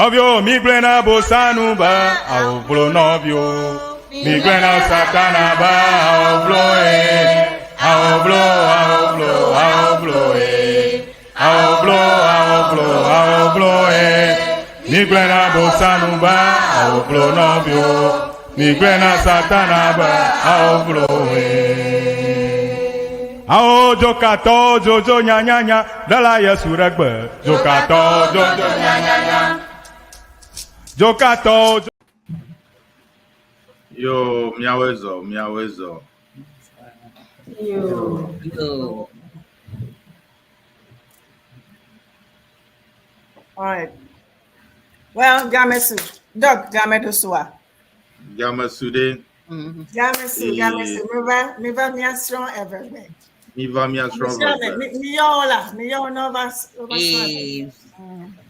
Nɔviwo, migblɔe na Bosanu be awovlo nɔviwo. Migblɔe na Satana be awovlo e. Awovlo, awovlo, awovlo e. Awovlo, awovlo, awovlo e. Migblɔe na Bosanu be awovlo nɔviwo. Migblɔe na Satana be awovlo e. Awo dzokatɔwo dzodzo nyanyanya ɖela Yesu ɖe gbe. Dzokatɔwo dzodzo nyanyanya. Dzokatɔwo dzo. Yo, miawoe zɔ, miawoe zɔ. Yo. Yo. All right. Well, Gamesu, Doc Gamedusua. Gamesu ɖe. Gamesu, Eh. Gamesu, miva, miva miasrɔ̃ everywhere. Mi va miasrɔ̃ veve. Mi yɔ la, mi yɔ no va, va srɔ̃. Eh,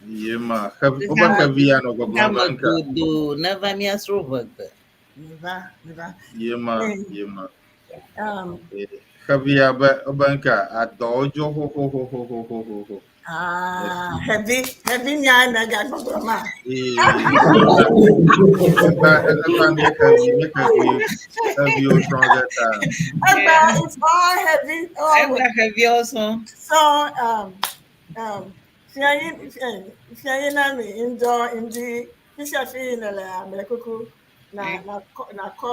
Ye ma, xevi, wobe xevi ya nɔ gbɔgblɔm Game be ŋka. godo neva míasrɔ̃ ʋegbe. Miva, miva. Ye ma, Eh. ye ma. Eh, Xevi ya be, wobe ŋka, adɔwo dzo xoxoxoxoxoxoxo. Ah, heavy, heavy nya na ga gbɔgblɔ ma. Eh, Eka, eka mi xevi, mi xevi, xeviwo srɔ̃ ge ta. Egba, it's all heavy. All Egba xeviwo sɔ. So, fianyi, fianyi na mi ŋdɔ ŋdi fisia fi ne le amele kuku na na kɔ na kɔ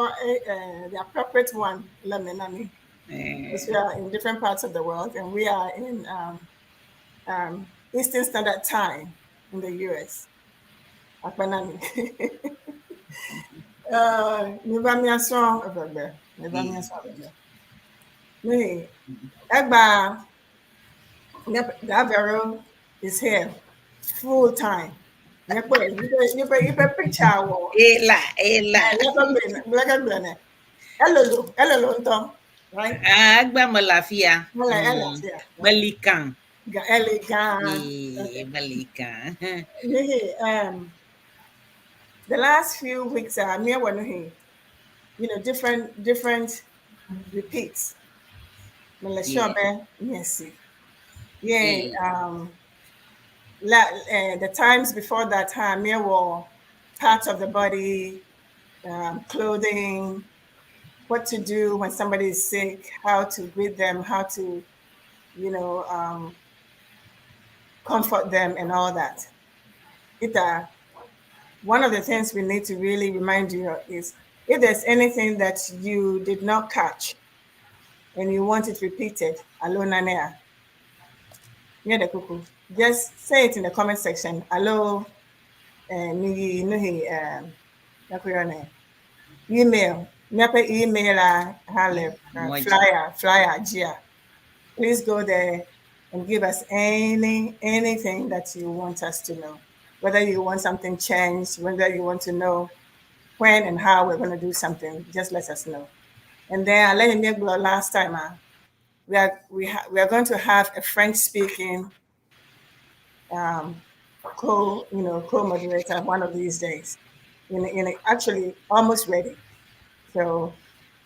the appropriate one le me na mi. Eh, Because we are in different parts of the world and we are in Eastern Standard Time in the US. Akpanami. Mi va miasrɔ̃ evegbe. Mi va miasrɔ̃ evegbe. Mi Egba Davero is here full time. Nyekpe yiƒe yiƒe picture wɔ. Ela, ela. Leke elolo elolo ŋutɔ, right? Ah, egba mele afia. Mele ele afia. Meli kan. Ga ele gã. Eh, meli kan. Nihi, the last few weeks, me and different repeats. Mele sure be yes. Yeah, the times before that time, me were parts of the body, clothing, what to do when somebody is sick, how to greet them, how to, comfort them and all that. One of the things we need to really remind you is if there's anything that you did not catch and you want it repeated, alo nanea, yeah, the cuckoo. Just say it in the comment section. Hello, nuhi nuhi email. Nepe email hale flyer gia. Please go there and give us anything that you want us to know. Whether you want something changed, whether you want to know when and how we're going to do something, just let us know. And then I let him know last time, we are going to have a French-speaking co-moderator one of these days. In actually almost ready. So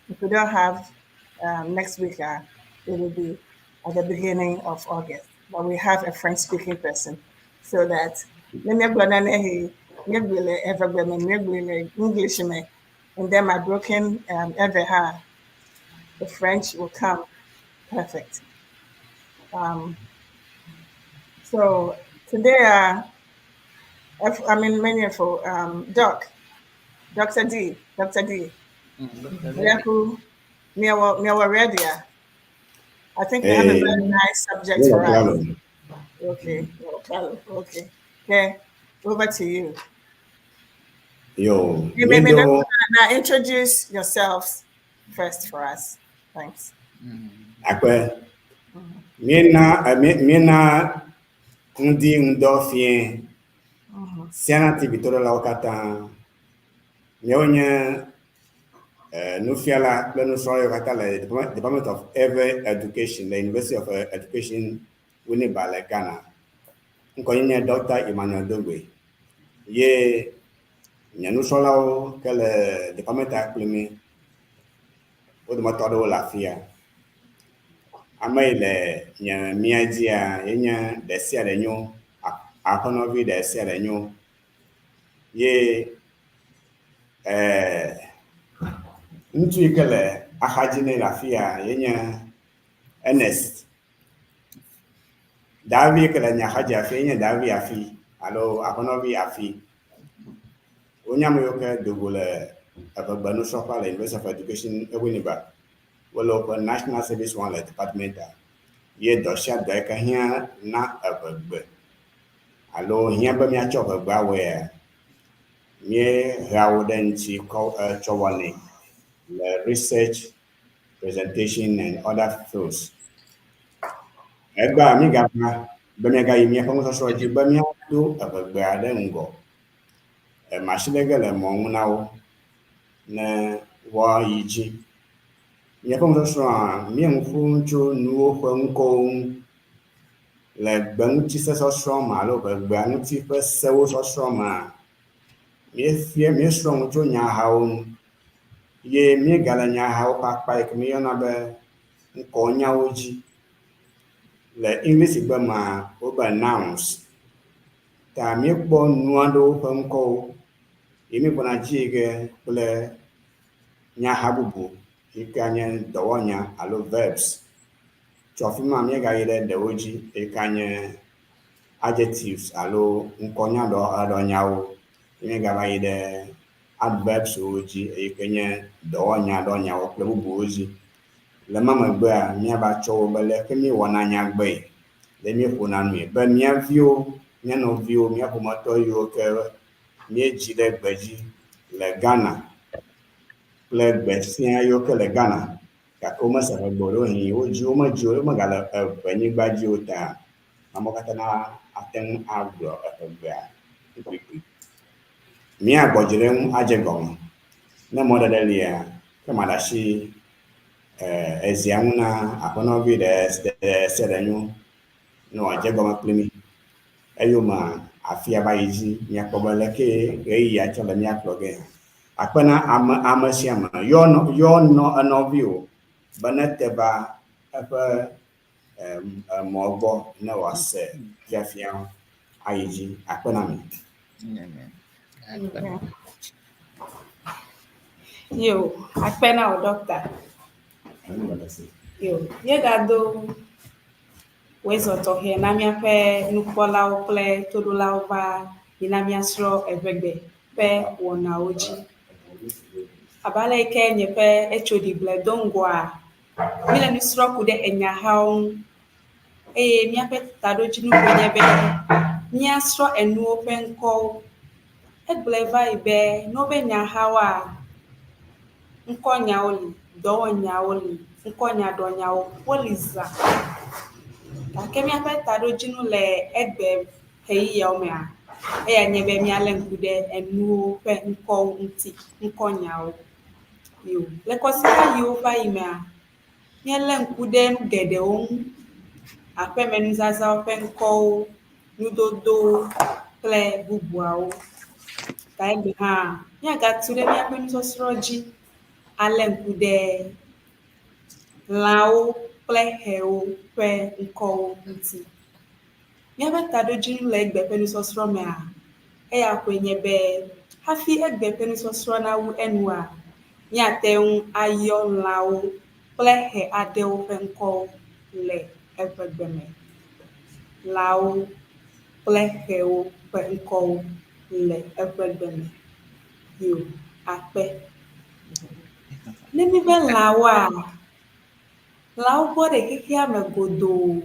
if we don't have next week, it will be at the beginning of August. But we have a French-speaking person so that English and then my broken Ewe, the French will come perfect. So today, I mean, many for Doc, Dr. D, Dr. D. Ready. I think we have a very nice subject for us. Okay, okay. Okay, over to you. Yo, You may now introduce yourselves first for us. Thanks. Akpe, miena ŋdi ŋdɔ fie Siana TV toɖolawo katã. Míawo nye nufiala kple nusrɔ̃lawo katã le Department of Ewe Education le University of Education Winneba le Ghana. Ŋkɔnye nye Dr. Emmanuel Dogbe. Ye nye nusrɔ̃lawo ke le department kpli mi, wo dometɔ aɖewo le afia. Ame yi le nye mia dzia ye nye ɖe sia ɖe nyo, aƒenɔvi ɖe sia ɖe nyo. Ye eh, ŋutsu yi ke le axadzi nɛ le afi ya ye nye Ernest. Davi yi ke le nye axadzi afi ye nye Davi afi alo aƒenɔvi afi. Wonye ame yiwo ke do go le eʋegbe nusrɔ̃ƒea le University of Education Winneba. Wole woƒe National Service wɔm le department-a. Ye dɔ sia dɔ yi ke hiã na eʋegbe alo hiã be míatsɔ ʋegbe awɔea, míehea wo ɖe ŋuti kɔ tsɔ wɔnɛ le research, presentation and other fields. Egbea mígava be míagayi míaƒe nusɔsrɔ̃ dzi be míado eʋegbea ɖe ŋgɔ. Masi ɖe ge le mɔ ŋu na wo ne woayi dzi. Míaƒe nusɔsrɔ̃a, míenu ƒom tso nuwo ƒe ŋkɔwo ŋu le gbeŋutisesɔsrɔ̃ me alo ʋegbea ŋuti ƒe sewo sɔsrɔ̃ mea, míefia míesrɔ̃ nu tso nyahawo ŋu ye míegale nyahawo ƒe akpa yi ke míeyɔna be ŋkɔnyawo dzi. Le English gbe mea, wobe nouns. Ta míekpɔ nu aɖewo ƒe ŋkɔwo ye míegbɔna dzi yi ge kple nyaha bubu yi ke anye dɔwɔnya alo verbs. Tso afi ma míegayi ɖe ɖewo dzi yi ke anye adjectives alo ŋkɔnyaɖɔnyawo. Ye míegava yi ɖe adverbs wo dzi yi ke nye dɔwɔnyaɖɔnyawo kple bubuwo dzi. Le ma megbea, míava tsɔ wo be leke míewɔna nyagbee, le míeƒona nui be mía viwo, mía nɔviwo, mía ƒometɔ yiwo ke míedzi ɖe gbe dzi le Ghana kple gbe sia yiwo ke le Ghana gake womese ʋegbe o ɖewohĩ wodzi wo medzi wo womegale eʋenyigba dzi o ta amewo katã na ate ŋu agblɔ eʋegbea kpukpui. Míagbɔ dzi ɖe eŋu adze gɔme. Ne mɔɖeɖe lia, ke maɖe asi ezia ŋu na aƒenɔvi ɖe sia ɖe nyo ne wòadze egɔme kpli mí. Eyomea, afia va yi dzi míakpɔ be leke ɣeyiɣia tsɔ le mía kplɔ ge hã. Akpe na ame ame sia ame yɔ nɔ yɔ nɔ enɔviwò be nete va eƒe emɔ gbɔ ne wòase fiafia ayi dzi. Akpe na mi. Yo, akpe na wò ɖɔkta. Yo, míegado wòezɔ tɔxɛ na míaƒe nukpɔlawo kple toɖolawo va yina míasrɔ̃ eʋegbe ƒe wɔnawo dzi. Abe ale yi ke nye ƒe HOD gblɔe do ŋgɔa, míele nu srɔ̃ ku ɖe enyahawo ŋu eye míaƒe taɖodzinu koe nye be míasrɔ̃ enuwo ƒe ŋkɔwo. Egblɔe va yi be ne wobe nyahawoa, ŋkɔnyawo li, dɔwɔnyawo li, ŋkɔnyaɖɔnyawo woli zã. Gake míaƒe taɖodzinu le egbe ɣeyiɣiawo mea, eyae nye be míalé ŋku ɖe enuwo ƒe ŋkɔwo ŋuti, ŋkɔnyawo. Yo, le kɔsiɖa yiwo va yi mea, míelé ŋku ɖe nu geɖewo ŋu. Aƒemenuzazãwo ƒe ŋkɔwo, nudodowo kple bubuawo. Ta egbe hã míagatu ɖe míaƒe nusɔsrɔ̃ dzi alé ŋku ɖe lãwo kple xewo ƒe ŋkɔwo ŋuti. Míaƒe taɖodzinu le egbe ƒe nusɔsrɔ̃ mea, eya koe nye be hafi egbe ƒe nusɔsrɔ̃ nawu enua, míate ŋu ayɔ lãwo kple xe aɖewo ƒe ŋkɔwo le eƒe gbe me. Lãwo kple xewo ƒe ŋkɔwo le eƒe gbe me. Yo, akpe. Ne míbe lãwoa, lãwo bɔ ɖe xexea me godoo.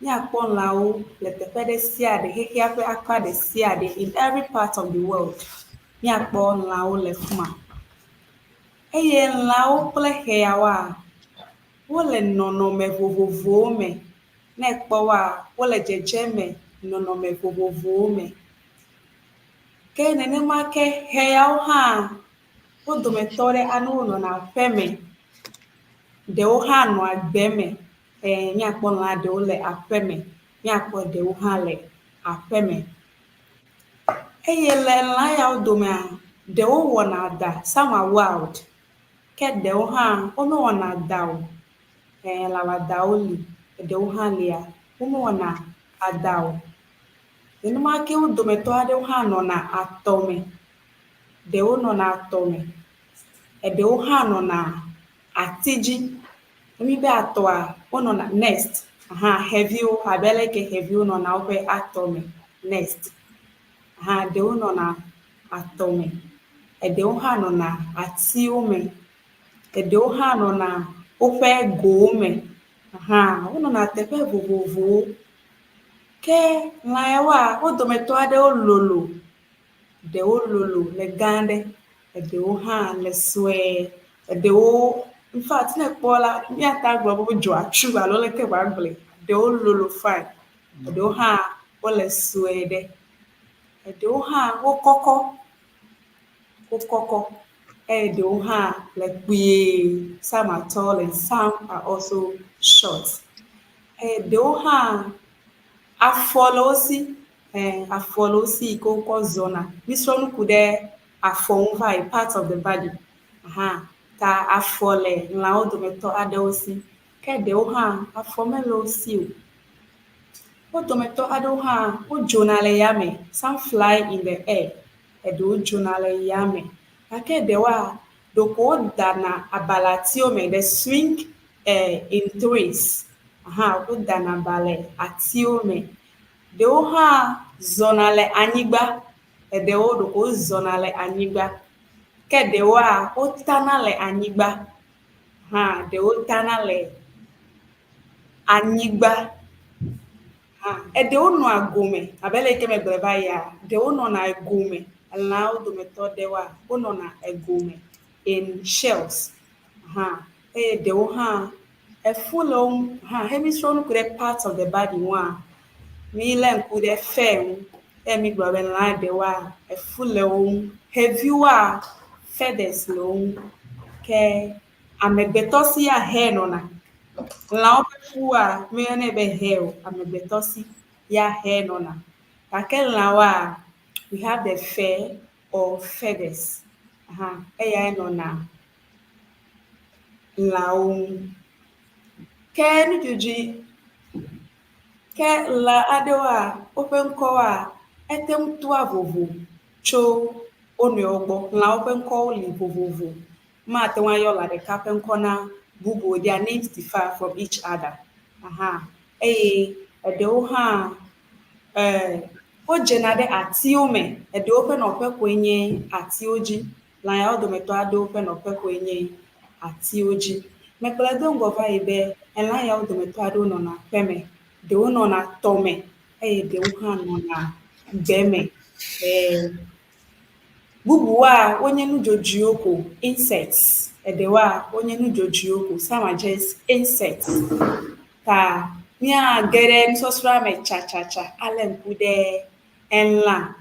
Míakpɔ lãwo le teƒe ɖe sia ɖe, xexea ƒe akpa ɖe sia ɖe, in every part of the world, míakpɔ lãwo le fi ma. Eye lãwo kple xeawoa, wole nɔnɔme vovovowo me. Ne èkpɔ woa, wole dzedzeme nɔnɔme vovovowo me. Ke nenema ke xeawo hã, wo dometɔ ɖe aɖewo nɔna aƒeme, ɖewo hã nɔa gbe me. Ɛɛ, míakpɔ lã ɖewo le aƒeme, míakpɔ ɖewo hã le aƒeme. Eye le lã yawo domea, ɖewo wɔna adã, some are wild, ke ɖewo hã womewɔna adã o. Ɛɛ, lã wɔadãwo li, eɖewo hã lia, womewɔna adã o. Nenema ke wo dometɔ aɖewo hã nɔna atɔ me. Ɖewo nɔna atɔ me, eɖewo hã nɔna ati dzi. Ne míbe atɔa, wonɔna nest hã xeviwo abe aleke xeviwo nɔna woƒe atɔ me nest hã ɖewo nɔna atɔ me, eɖewo hã nɔna atiwo me, eɖewo hã nɔna woƒe gowo me hã wonɔna teƒe vovovowo. Ke lã yawoa, wo dometɔ aɖewo lolo, ɖewo lolo le gã ɖe, eɖewo hã le sue, eɖewo infact ne ekpɔ la, míate agblɔ be wodzɔ atsu alo leke woagblɔe. Ɖewo lolo fine, eɖewo hã wole sue ɖe, eɖewo hã wokɔkɔ, wokɔkɔ eye ɖewo hã le kpuie. Some are tall and some are also short. Eye ɖewo hã afɔ le wo si, afɔ le wo si yi ke wokɔ zɔna. Mísrɔ̃ nu ku ɖe afɔ ŋu va yi, parts of the body. Hã ta afɔ le lãwo dometɔ aɖewo si ke ɖewo hã afɔ mele wo si o. Wo dometɔ aɖewo hã wodzona le yame. Some fly in the air. Eɖewo dzona le yame gake ɖewoa ɖeko wodana aba le atiwo me. They swing in trees. Hã wodana aba le atiwo me. Ɖewo hã zɔna le anyigba. Eɖewo ɖeko wozɔna le anyigba ke ɖewoa wotana le anyigba hã ɖewo tana le anyigba hã. Eɖewo nɔa gome abe le yi ke megblɔe va yia, ɖewo nɔna egome. Elãwo dometɔ ɖewoa wonɔna egome in shells hã eye ɖewo hã efu le wo ŋu hã. He mísrɔ̃ nu ku ɖe parts of the body ŋua, mílé ŋku ɖe fur ŋu eye mígblɔ be lã ɖewoa efu le wo ŋu. Xeviwoa feathers le wo ŋu ke amegbetɔ si ya hair nɔna. Lãwo ƒe fua míeyɔnɛ be hair o, amegbetɔ si ya hair nɔna. Gake lãwoa, we have the fur or feathers. Hã eyae nɔna lãwo ŋu. Ke nudzodzoe ke lã aɖewoa, woƒe ŋkɔwoa, ete ŋu toa vovo tso wo nɔewo gbɔ. Lãwo ƒe ŋkɔwo li vovovo. Mate ŋu ayɔ lã ɖeka ƒe ŋkɔ na bubu o. Their names differ from each other. Aha eye eɖewo hã wodzena ɖe atiwo me. Eɖewo ƒe nɔƒe koe nye atiwo dzi. Lã yawo dometɔ aɖewo ƒe nɔƒe koe nye atiwo dzi. Megblɔe do ŋgɔ va yi be elã yawo dometɔ aɖewo nɔna aƒeme, ɖewo nɔna tɔme eye ɖewo hã nɔna gbe me. Bubuwoa, wonye nudzodzoewo ko, insects. Eɖewoa, wonye nudzodzoewo ko. Some are just insects. Ta míage ɖe nusɔsrɔ̃a me tsatsatsa alé ŋku ɖe elã,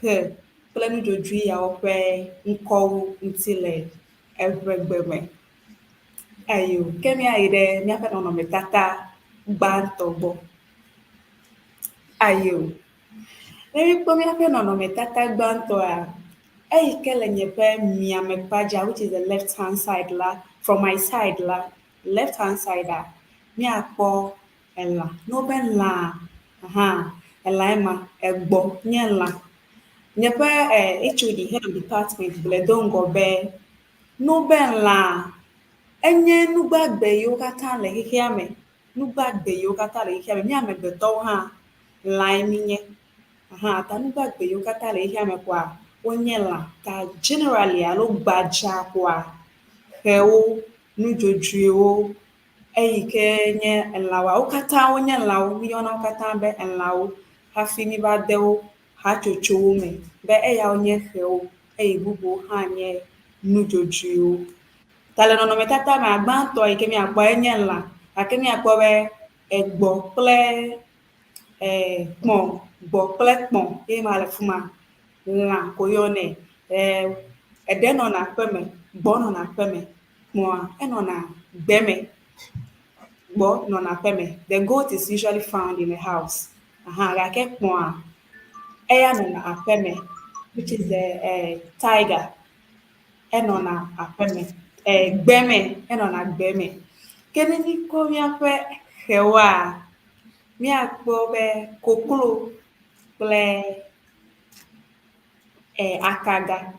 xe kple nudzodzoe yawo ƒe ŋkɔwo ŋuti le eʋegbe me. Ayo, ke míayi ɖe míaƒe nɔnɔmetata gbãtɔ gbɔ. Ayo, ne míekpɔ míaƒe nɔnɔmetata gbãtɔa, eyi ke le nye ƒe miame kpadza which is the left hand side la, from my side la, left hand side a, míakpɔ elã. Ne wobe lã hã, elã ema, egbɔ nye lã. Nye ƒe HOD, head of department gblɔe do ŋgɔ be, ne wobe lã, enye nugbagbe yiwo katã le xexea me. Nugbagbe yiwo katã le xexea me. Mía amegbetɔwo hã lãe míenye. Hã ta nugbagbe yiwo katã le xexea me koa, wonye lã. Ta generally alo gbadza koa, xewo, nudzodzoewo, eyi ke nye elãwoa, wo katã wonye lãwo. Míyɔna wo katã be elãwo hafi míva de wo hatsotsowo me be eyawo nye xewo eye bubuwo hã nye nudzodzoewo. Ta le nɔnɔmetata mea, gbãtɔ yi ke míakpɔ enye lã gake míakpɔ be egbɔ kple kpɔ̃, gbɔ kple kpɔ̃ ye ma le fi ma. Lã ko woyɔnɛ. Eɖe nɔna aƒeme, gbɔ nɔna aƒeme, kpɔ̃a enɔna gbe me. Gbɔ nɔna aƒeme. The goat is usually found in a house. Aha gake kpɔ̃a eya nɔna aƒeme which is the tiger. Enɔna aƒeme, gbe me, enɔna gbe me. Ke ne míkɔ míaƒe xewoa, míakpɔ be koklo. kple akaga,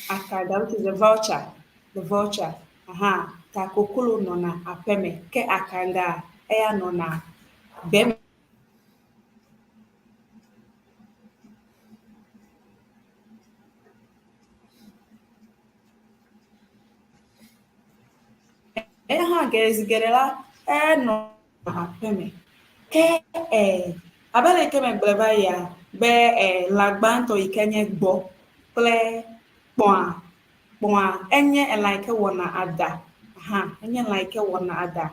akaga which is the vulture, the vulture. Aha, ta koklo nɔna aƒeme ke akaga eya nɔna gbe me. Eya hã zi geɖe la, enɔa aƒeme. Ke abe ale yi ke megblɔe va yia be lã gbãtɔ yi ke nye gbɔ kple kpɔ̃a, kpɔ̃a enye elã yi ke wɔna adã hã, enye lã yi ke wɔna adã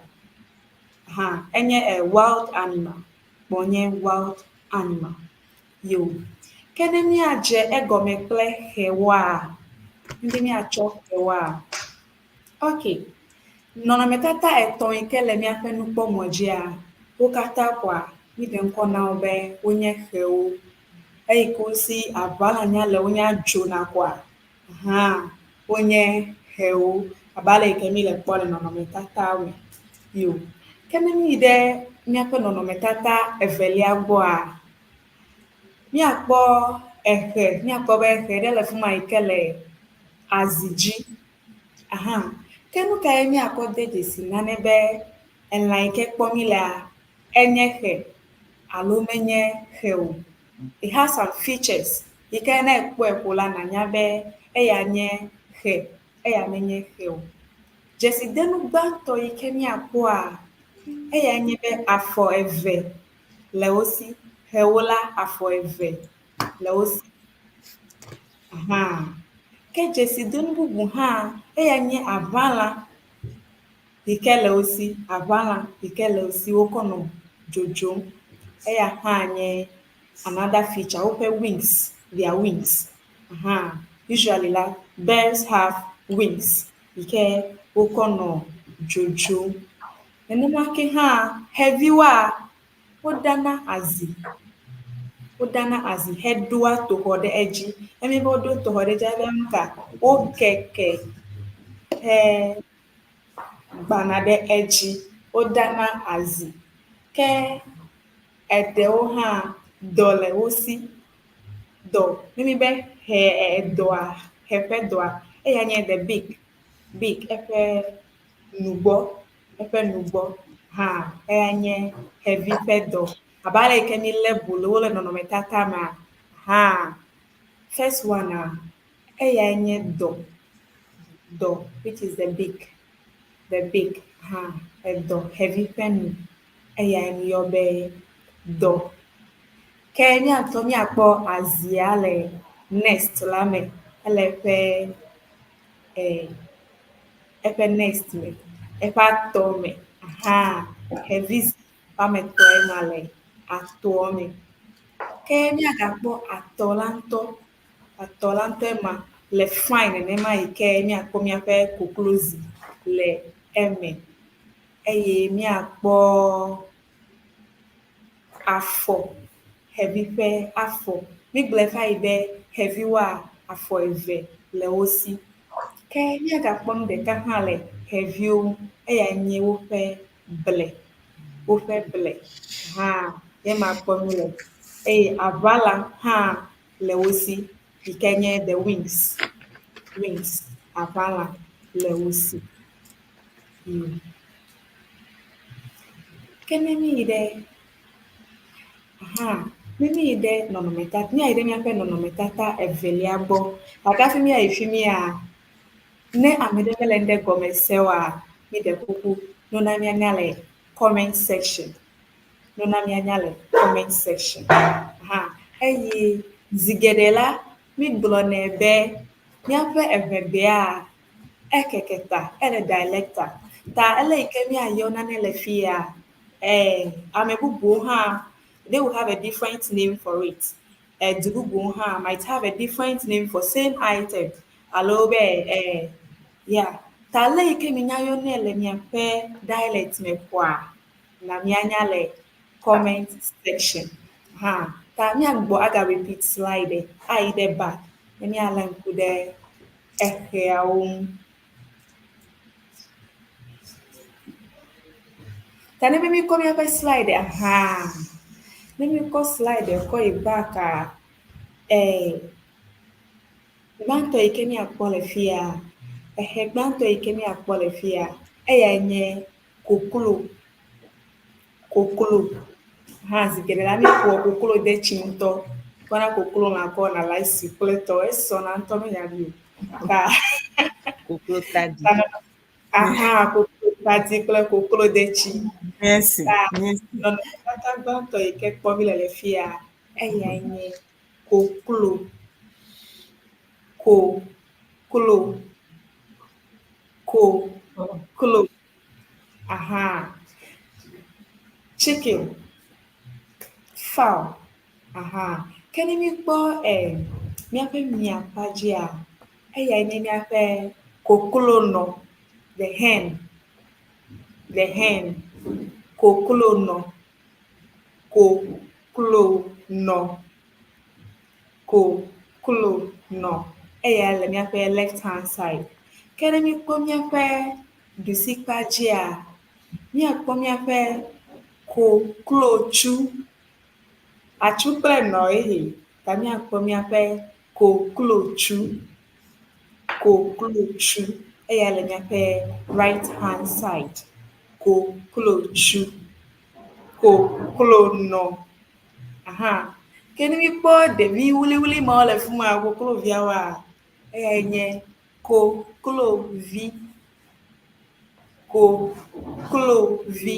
hã. Enye wild animal. Kpɔ̃ nye wild animal. Yo. Ke ne míadze egɔme kple xewoa, ne míatsɔ xewoa, ok, nɔnɔmetata etɔ̃ yi ke le míaƒe nukpɔmɔ dzia, wo katã koa, míɖe ŋkɔ na wo be wonye xewo. Eyi ke wosi aʋalã nya le wonya dzona koa, hã wonye xewo abe ale yi ke míle kpɔ le nɔnɔmetatawo me. Yo. Ke ne míyi ɖe míaƒe nɔnɔmetata evelia gbɔa, míakpɔ exe, míakpɔ be exe ɖe le fi ma yi ke le azi dzi. Aha. Ke nu kae míakɔ de dzesi nane be elã yi ke kpɔm mílea, enye xe alo menye xe o? It has some features yi ke ne ekpɔe ko la nànya be eya nye xe, eya menye xe o. Dzesidenu gbãtɔ yi ke míakpɔa, eyae nye be afɔ eve le wo si. Xewo la, afɔ eve le wo si. Aha. Ke dzesidenu bubu hã, eya nye aʋalã yi ke le wo si. Aʋalã yi ke le wo si wokɔ nɔ dzodzom. Eya hã nye another feature. Woƒe wings, their wings. Aha. Usually la, birds have wings yi ke wokɔ nɔ dzodzom. Nenema ke hã xeviwoa, woɖana azi. Woɖana azi heɖoa toxɔ ɖe edzi. Ne míebe woɖo toxɔ ɖe edzi efia be nuka? Wokeke hegbana ɖe edzi. Woɖana azi. Ke eɖewo hã dɔ le wo si. Dɔ, ne míebe xe edɔa, xe ƒe dɔa, eya nye the beak, beak eƒe nugbɔ, eƒe nugbɔ hã eya nye xevi ƒe dɔ. Abe ale yi ke mílé bolowo le nɔnɔmetata mea hã, first one-a, eyae nye dɔ, dɔ which is the beak, the beak hã edɔ, xevi ƒe nu eyae míyɔ be dɔ. Ke míatɔ míakpɔ azia le nest la me, ele eƒe eƒe nest me, eƒe atɔ me. Aha xevi zi woame etɔ̃e ma le atɔa me. Ke míagakpɔ atɔ la ŋutɔ, atɔ la ŋutɔe ma le fine nenema yi ke míakpɔ míaƒe koklozi le eme eye míakpɔ afɔ, xevi ƒe afɔ. Mígblɔe va yi be xeviwoa, afɔ eve le wo si. Ke míagakpɔ nu ɖeka hã le xeviwo ŋu, eyae nye woƒe ble. Woƒe ble hã ye ma kpɔm míele eye aʋala hã le wo si yi ke nye the wings, wings, aʋala le wo si. Ke ne míyi ɖe aha ne míyi ɖe nɔnɔmetata míayi ɖe míaƒe nɔnɔmetata evelia gbɔ gake hafi míayi fi mía, ne ame ɖe mele ŋɖe gɔme se oa, míɖe kuku ne wona míanya le comment section. Ne wona míanya le comment section. Aha eye zi geɖe la, mígblɔnɛ be míaƒe eŋegbea ekeke ta, ele dialecta. Ta ele yi ke míayɔ nane le fi ya, ame bubuwo hã, they will have a different name for it. Du bubuwo hã might have a different name for same item alo be yeah. Ta le yi ke minya yɔnɛ le miaƒe dialect me koa, na míanya le comment section. Hã ta míagbɔ aga repeat slide ayi ɖe back ne míalé ŋku ɖe exeawo ŋu. Ta ne be míkɔ míaƒe slide hã, Ne míkɔ slide kɔ yi backa, gbãtɔ yi ke míakpɔ le fia, exe gbãtɔ yi ke míakpɔ le fia, eyae nye koklo. Koklo hã zi geɖe la míeƒoa koklo de tsi ŋutɔ. Kpɔna koklo lã kɔ wɔna rice kple tɔ. Esɔna ŋutɔ menya ɖui o. Ta Koklo tadi. Aha, koklo tadi kple koklo detsi. Merci. Ta Merci. nɔnɔmetata gbãtɔ yi ke kpɔm míle le fia, eyae nye koklo. Koklo. Koklo. Aha. Chicken. Fowl. Aha. Ke ne míekpɔ míaƒe miakpa dzia, eyae nye míaƒe koklonɔ. The hen. The hen. Koklonɔ. Koklonɔ. Koklonɔ. Eyae le míaƒe left hand side. Ke ne míekpɔ míaƒe ɖusikpa dzia, míakpɔ míaƒe koklotsu. Atsu kple nɔ ye ta míakpɔ míaƒe koklotsu. Koklotsu. Eya le míaƒe right hand side. Koklotsu. Koklonɔ. Aha. Ke ne míekpɔ ɖevi wliwli mawo le fi ma, kokloviawoa, eyae nye koklovi. Koklovi.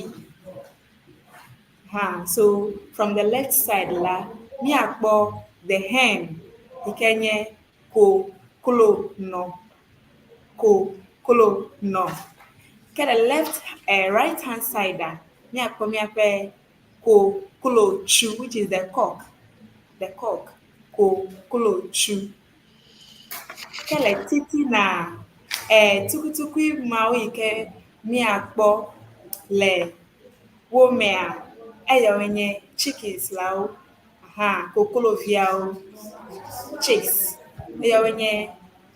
Ha, so from the left side la, míakpɔ the hen yi ke nye koklonɔ. Koklonɔ. Ke le left right hand side a, míakpɔ míaƒe koklotsu which is the cock. The cock. Koklotsu. Ke le titina, tukutukui mawo yi ke míakpɔ le wo mea, eyawoe nye chickens lawo. Aha, kokloviawo. Chicks. Eyawoe nye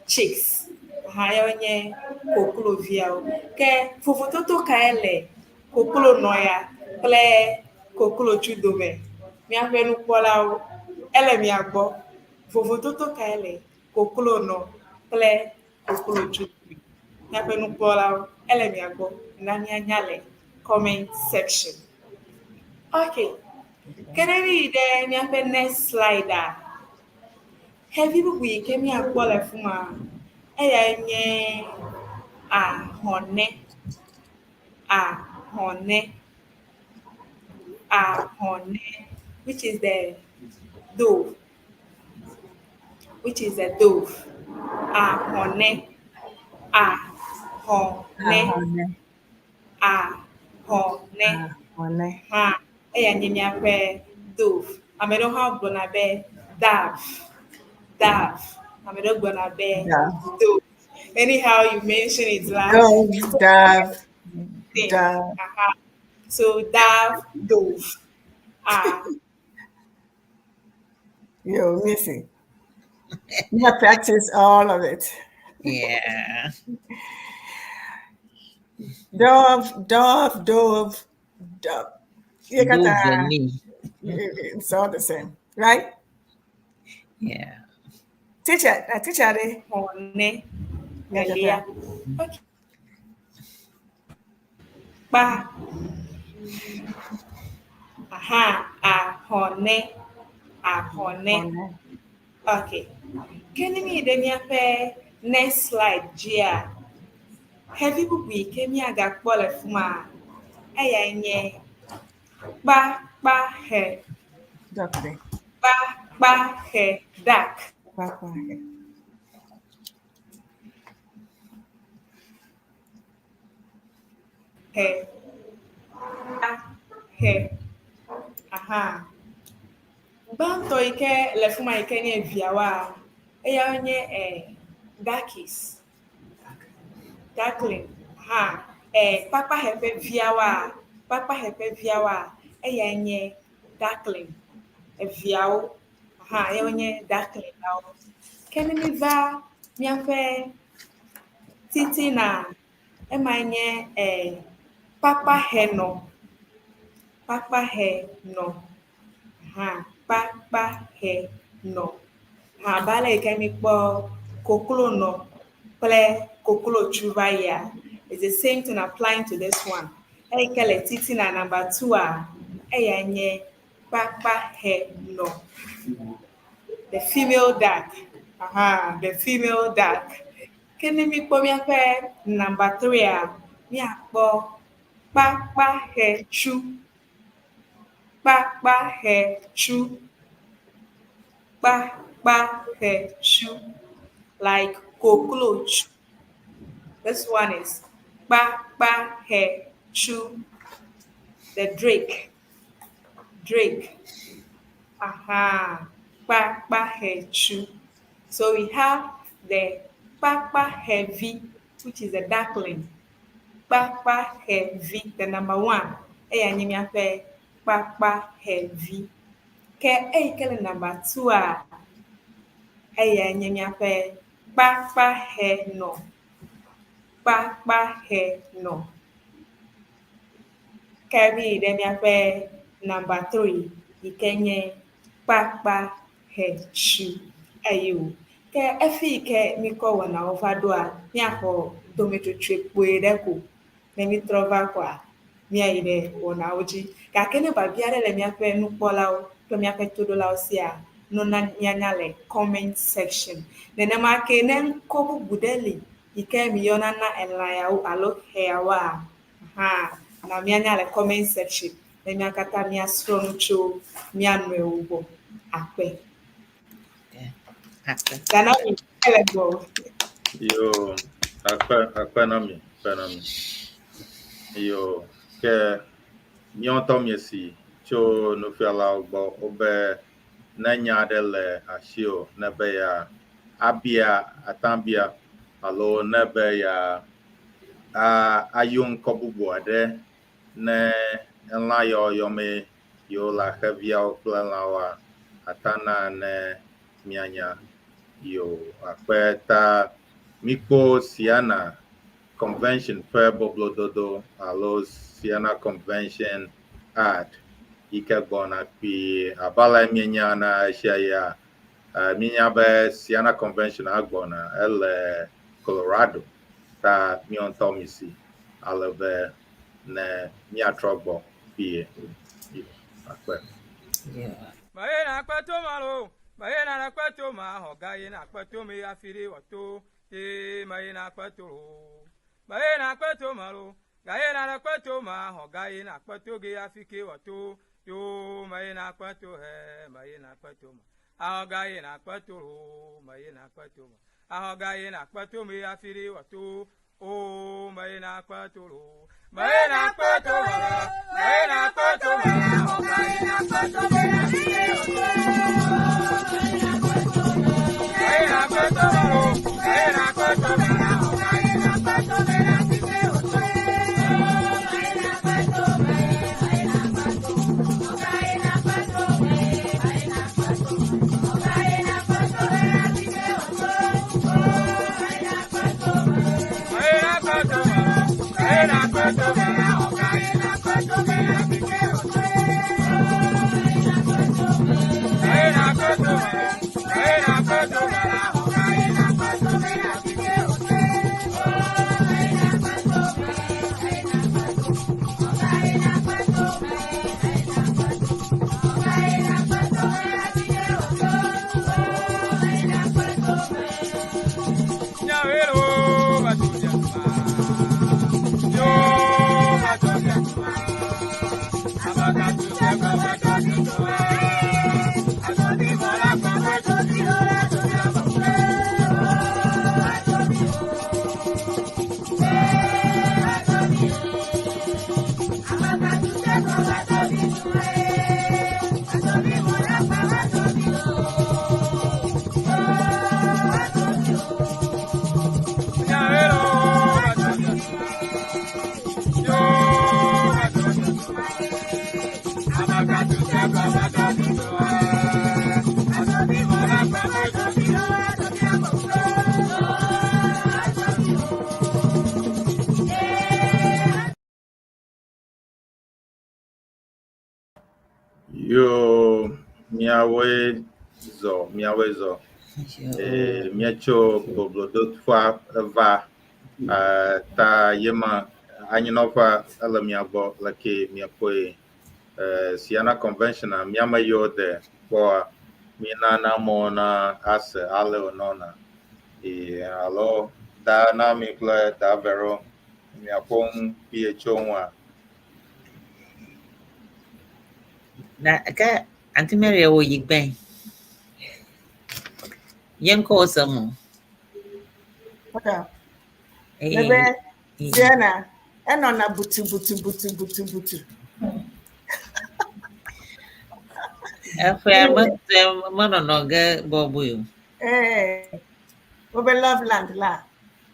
chicks. Aha, eyawoe nye kokloviawo. Ke vovototo kae le koklonɔ ya kple koklotsu dome? Míaƒe nukpɔlawo, ele mia gbɔ. Vovototo kae le koklonɔ kple koklotsu dome? Míaƒe nukpɔlawo, ele mia gbɔ. Na míanya le comment section. Okay. Ke ne míyi ɖe míaƒe next slide a, xevi bubu yi ke míakpɔ le fi ma, eyae nye ahɔnɛ. Ahɔnɛ. Ahɔnɛ, which is the dove. Which is the dove. Ahɔnɛ. Ahɔnɛ. Ahɔnɛ. Ahɔnɛ. Ahɔnɛ. Hã, eya nye míaƒe dove. Ame ɖewo hã gblɔna be dove. Dove. Ame ɖewo gblɔna be dove. Anyhow you mention it la. Dove, dove, Thing. Dove. Aha. So dove, dove. Ah. Yo, Missy. You have practiced all of it. Yeah. Dove, dove, dove, dove. You got Dove that. and me. It's all the same, right? Yeah. Teacher, teacher, eh? Ahɔnɛ. Yeah, Elia. Okay. Kpa. Aha. Ahɔnɛ. Ahɔnɛ. Ahɔnɛ. Okay. Ke ne míyi ɖe míaƒe next slide dzia, xevi bubu yi ke míagakpɔ le fi ma, eyae nye kpakpaxe. Duck there. Kpakpaxe duck. Kpakpaxe. He. He. Aha. Gbãtɔ yi ke le fi ma yi ke nye viawoa, eyawoe nye duckies. Duckling. Aha. Kpakpaxe ƒe viawoa, kpakpaxe ƒe viawoa, eyae nye duckling. Eviawo. Aha, eyawoe nye duckling lawo. Ke ne míva míaƒe titina, emae nye kpakpaxenɔ. Kpakpaxenɔ. Hã kpakpaxenɔ. Hã abe ale yi ke míkpɔ koklonɔ kple koklotsu va yia, it's the same thing applying to this one. Eyi ke le titina number two-a, eyae nye kpakpaxenɔ. The female duck. Aha, the female duck. Ke ne míkpɔ míaƒe number three-a, míakpɔ kpakpaxetsu. Kpakpaxetsu. Kpakpaxetsu. Like koklotsu. This one is kpakpaxetsu. The drake. Drake. Aha. Kpakpaxetsu. So we have the kpakpaxevi, which is the duckling. Kpakpaxevi, the number one. Eya nye míaƒe kpakpaxevi. Ke eyi ke le number two-a, eyae nye míaƒe kpakpaxenɔ. Kpakpaxenɔ. Ke míyi ɖe míaƒe number three yi ke nye kpakpaxetsu. Eyo. Ke efi yi ke míkɔ wɔnawo va ɖoa, míaxɔ dometsotsoe kpui ɖe ko. Ne mítrɔ va koa, míayi ɖe wɔnawo dzi. Gake ne biabia aɖe le míaƒe nukpɔlawo kple míaƒe toɖolawo sia, nona míanya le comment section. Nenema ke ne ŋkɔ bubu ɖe li yi ke miyɔna na elã yawo alo xe yawoa, hã na míanya le comment section ne mía katã míasrɔ̃ nu tso mía nɔewo gbɔ. Akpe. Akpe. Gana mi ele gbɔ. Yo, akpe, akpe na mi, akpe na mi. Yo, ke míawo ŋutɔ míesi tso nufialawo gbɔ wobe ne nya aɖe le asiwò ne be ya abia atabia alo ne be ya a ayɔ ŋkɔ bubu aɖe ne elã yawo yɔmee yewo le xeviawo kple lãwoa, ata na ne míanya. Yo, akpe ta míkpɔ Siana Convention ƒe boblododo alo Siana Convention ad yi ke gbɔna kpuie. Abe ale míenya na esia ya, míenya be Siana Convention agbɔna ele Colorado ta míawo ŋutɔ misi ale be ne míatrɔ gbɔ kpuie. Yo, akpe. Yeah. Maye na kpeto ma lo, maye na kpeto ma hɔ ga ye na kpeto me afi ɖe wɔto, ye maye na kpeto lo. Maye na kpeto ma lo, ga ye na kpeto ma hɔ ga ye na kpeto ge afi ke wɔto, yo maye na kpeto he, maye na kpeto ma. Ahɔ ga ye na kpeto lo, maye na kpeto ma. Ahɔ ga ye na kpeto me afi ɖe wɔto, o maye na kpeto lo. Maye na kpeto ma lo, maye na kpeto ma, hɔ ga ye na kpeto me afi ɖe wɔto. Maye na kpeto ma lo, maye na kpeto ma, hɔ ga ye na kpeto me afi ɖe wɔto. Maye na kpeto ma lo, maye na kpeto ma, hɔ ga ye na kpeto me afi ɖe wɔto. Maye na kpeto ma lo, maye na kpeto ma, hɔ ga ye na kpeto me afi ɖe wɔto. Nyawelo batoja ma, yo batoja ma, abaka tu se ko batoja ma, atobi mola ko batoji ola toja ma, Nyawelo batoja ma, yo batoja ma, abaka tu se ko batoji ma, atobi mola ko batoji ola toja ma. Yo, Míawoe zɔ, míawoe zɔ. Ee, míetso boblodoƒea eva eh, ta yema anyinɔƒea ele mia gbɔ leke miekpɔe. Eh, Siena convention a míame yiwo de kpɔa míenana amewo na ase ale wònɔna. Ee, alo da na mi kple da Vero miaƒo nu kpuie tso ŋua. Na ke Aunty Mary wò yi gbɛn. Ye ŋkɔ wò se mo. Okay. Ee, Ebe ee. Siena, enɔna butu butu butu butu butu. Eƒea me menɔnɔ ge bɔbɔe o. Ee, wobe Loveland la.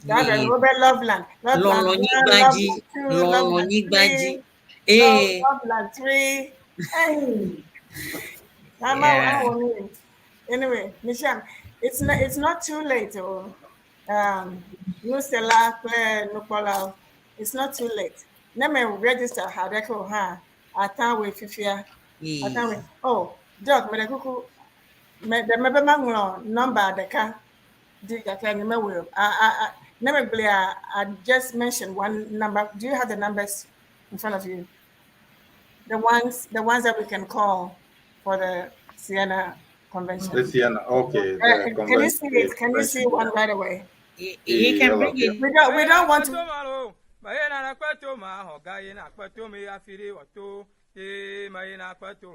That Ee. wobe Loveland. Loveland Lɔlɔ one, nyigba dzi, Loveland two, lɔlɔ Loveland nyigba dzi. three, Ee, Loveland three. Hey. I'm Yeah. out. Anyway, Michelle, it's not too late. Oh. Nusela kple nukpɔlawo, it's not too late. Ne me register haɖeke o hã, ata woe fifia. Ata woe. Oh, Doc, meɖe kuku, me ɖe mebe maŋlɔ nɔmba ɖeka di gake nye mewɔe o. Ne megblɔa, I just mentioned one number. Do you have the numbers in front of you? The ones that we can call for the Siena convention. The Siena, okay. The Can you see convention. it? Can you see one right away? He can bring it. We don't want to. Mayena kpeto ma xɔ yena kpeto mi afi ɖe wɔto ye mayena kpeto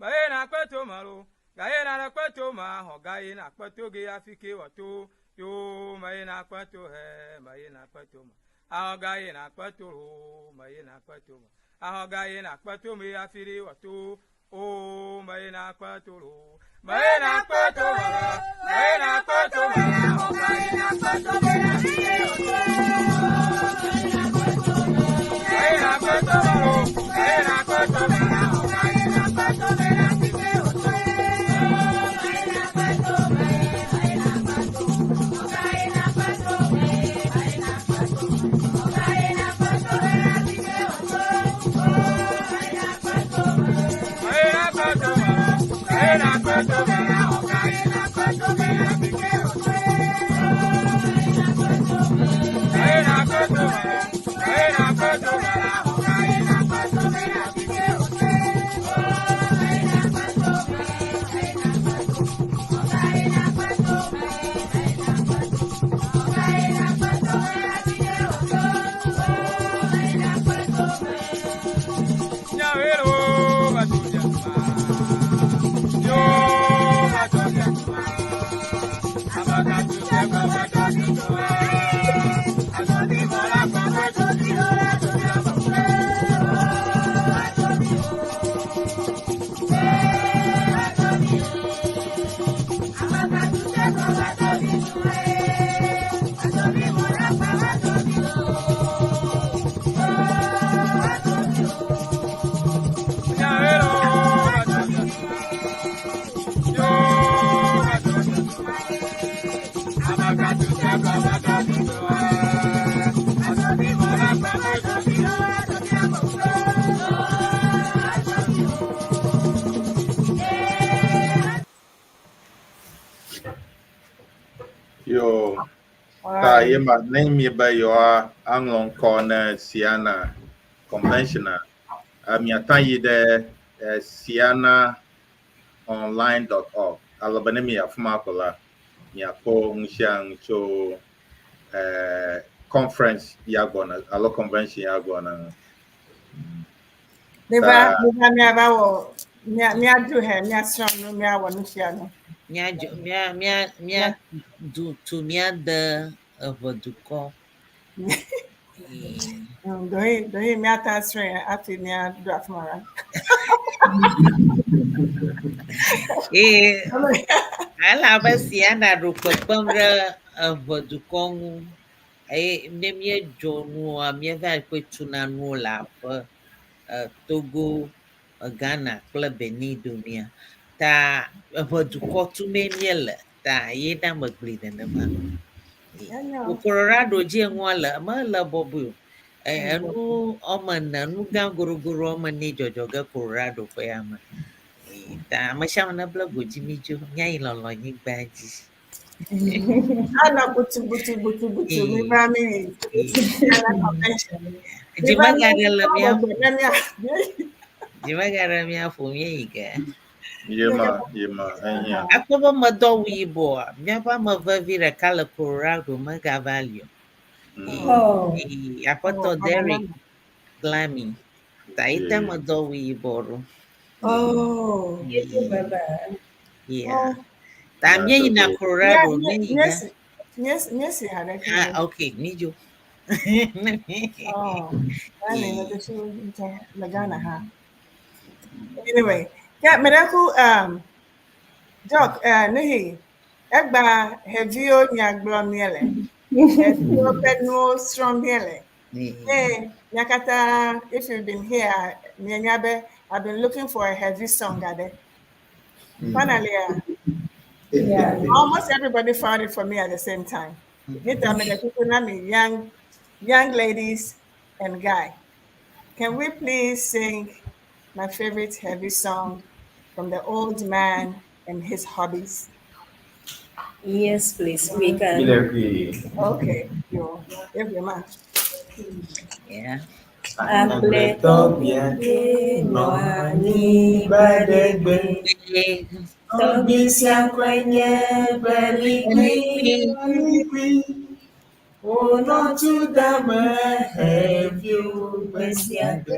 mayena kpeto ma lo gayena kpeto ma xɔ ga yena kpeto ge afi ke wɔto yo mayena kpeto he mayena kpeto ma axɔ ga yena kpeto lo mayena kpeto ma axɔ ga yena kpeto mi afi ɖe wɔto o mayena kpeto lo mayena kpeto ma mayena kpeto ma xɔ ga yena kpeto mi afi ɖe wɔto. Mayena kpeto ma lo mayena kpeto ma xɔ ga yena kpeto mi afi ɖe wɔto. Mayena kpeto ma mayena kpeto ma xɔ ga yena kpeto mi afi ɖe wɔto. Mayena kpeto ma mayena kpeto ma xɔ ga yena kpeto mi afi ɖe wɔto. Nyawero batuja ma, yo batuja ma, abakatuja ma batuja ma, asobi mola ma batuja ma batuja Nyawero batuja ma, yo batuja ma, abakatuja ma batuja ma, asobi mola ma batuja ma. Yo, All ta right. yema ne miebe yewoa aŋlɔ ŋkɔ ne Siena convention a, miata yi ɖe sianaonline.org ale be ne mi afi ma ko la, miakpɔ nu sia nu tso conference ya gbɔna alo convention ya gbɔna ŋu. Miva, Ta miva miava wɔ mia miaɖu he miasrɔ̃ nu miawɔ nu sia nu. Mía dzo mía mía mía du tu mía de eʋe dukɔ. Ee. Dohi miata srɔ̃e hafi miaɖo afi ma la. Ee, elabe Siena ɖo kpekpem ɖe eʋe dukɔ ŋu eye ne míedzo nua míeva kpe tuna nuwo le aƒe Togo, Ghana kple Benin domea. Ta eʋe dukɔ tumee míele ta ye na megblɔe nenema. Enyo. Colorado dzi enua le mele bɔbɔe o. Enu woame ene, nu gã gorogoro woame ene dzɔdzɔ ge Colorado ƒe ya me. Ta ame sia ame nebla go dzi mi dzo míayi lɔlɔ̃nyigba dzi. Ana butu butu butu butu mi va mi yi. Ana convention. Dzi megaɖe le mía Ne mía. dzi megaɖe mía ƒo míeyi ge. Yema, yema, ehiã. Akpɔ be medɔ awu yibɔa, míaƒe ame vevi ɖeka le Colorado megava li o. Oh. Ee, Aƒetɔ Derek Glamy. Ta yi te medɔ awu yibɔ ɖo. Oh. Bye-bye. Yeah. Ta míeyina Colorado, míeyi ge. Yes, yes, ha ɖe. Ah, okay, mídzo. Oh, I mean, the shoe le Ghana ha. Anyway, yeah, medeku Doc, Nihi, egba heviwo nya gblɔm míele. Heviwo ƒe nuwo srɔ̃m míele. Hey, Nyakata, if you've been here, mienya be, I've been looking for a heavy song, Ade. Finally, almost everybody found it for me at the same time. Nita me the people na me young ladies and guy. Can we please sing my favorite heavy song from the old man and his hobbies? Yes, please. We can. Okay, yo, every man. Yeah. Agbletɔ nɔ anyigba ɖe gbe. Tɔgbi sia kɔe nye belikui. Wònɔ tu dame xeviwo gbe sia gbe.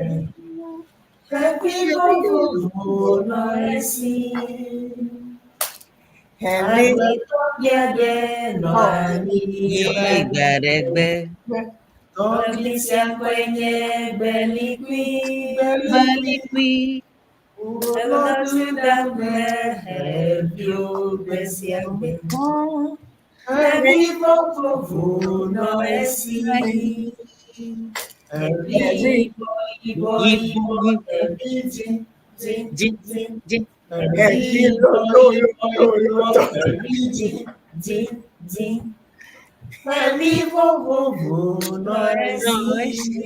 Xevi vovovowo nɔ esi. Heavy. Agbletɔ ɖe nɔ anyigba Gbe ɖe gbe. Tɔgbi sia kɔe nye belikui. Belikui. Wònɔ tu dame xeviwo gbe sia gbe. Xevi vovovowo nɔ esi. Xevi yibɔ yibɔ yibɔ xevi dzĩ dzĩ Dzi dzĩ. dzi. Xevi yibɔ yibɔ yibɔ xevi dzĩ dzĩ dzĩ. Xevi vovovowo nɔ Nɔ esi. esi.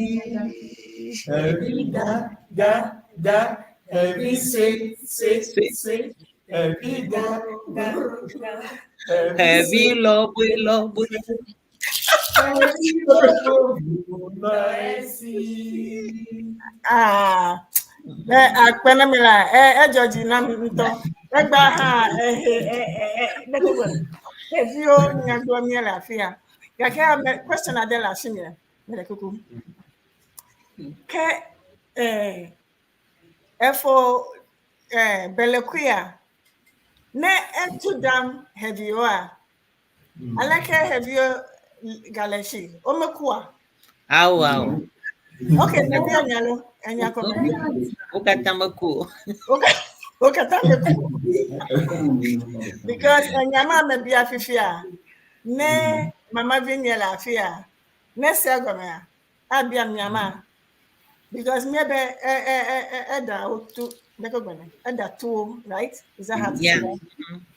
Xevi gã gã gã xevi sue sue sue. Xevi gã gã gã xevi Xevi sue lɔbɔe lɔbɔe. xevi vovovowo nɔ esi. Ah, eh, akpena mi la, eh, eh, Georgie, na ŋutɔ. Egba hã, eh, eh, eh, eh, eh, xeviwo nya gblɔm míele afi ya. Gake ame question aɖe le asinye, mele kuku. Ke efo belekuia, ne etu dam xeviwoa, aleke xeviwo gale si? Womekua? Awo awo. Okay, mebia nya lo, enya ko mebia. Wo katã meku o. Wo katã meku. Because enya ma mebia fifia, ne mama vi nye le afi ya, ne se egɔmea, abia nyama. Because maybe eda tu eda tu, right? Is that how to say Yeah. that?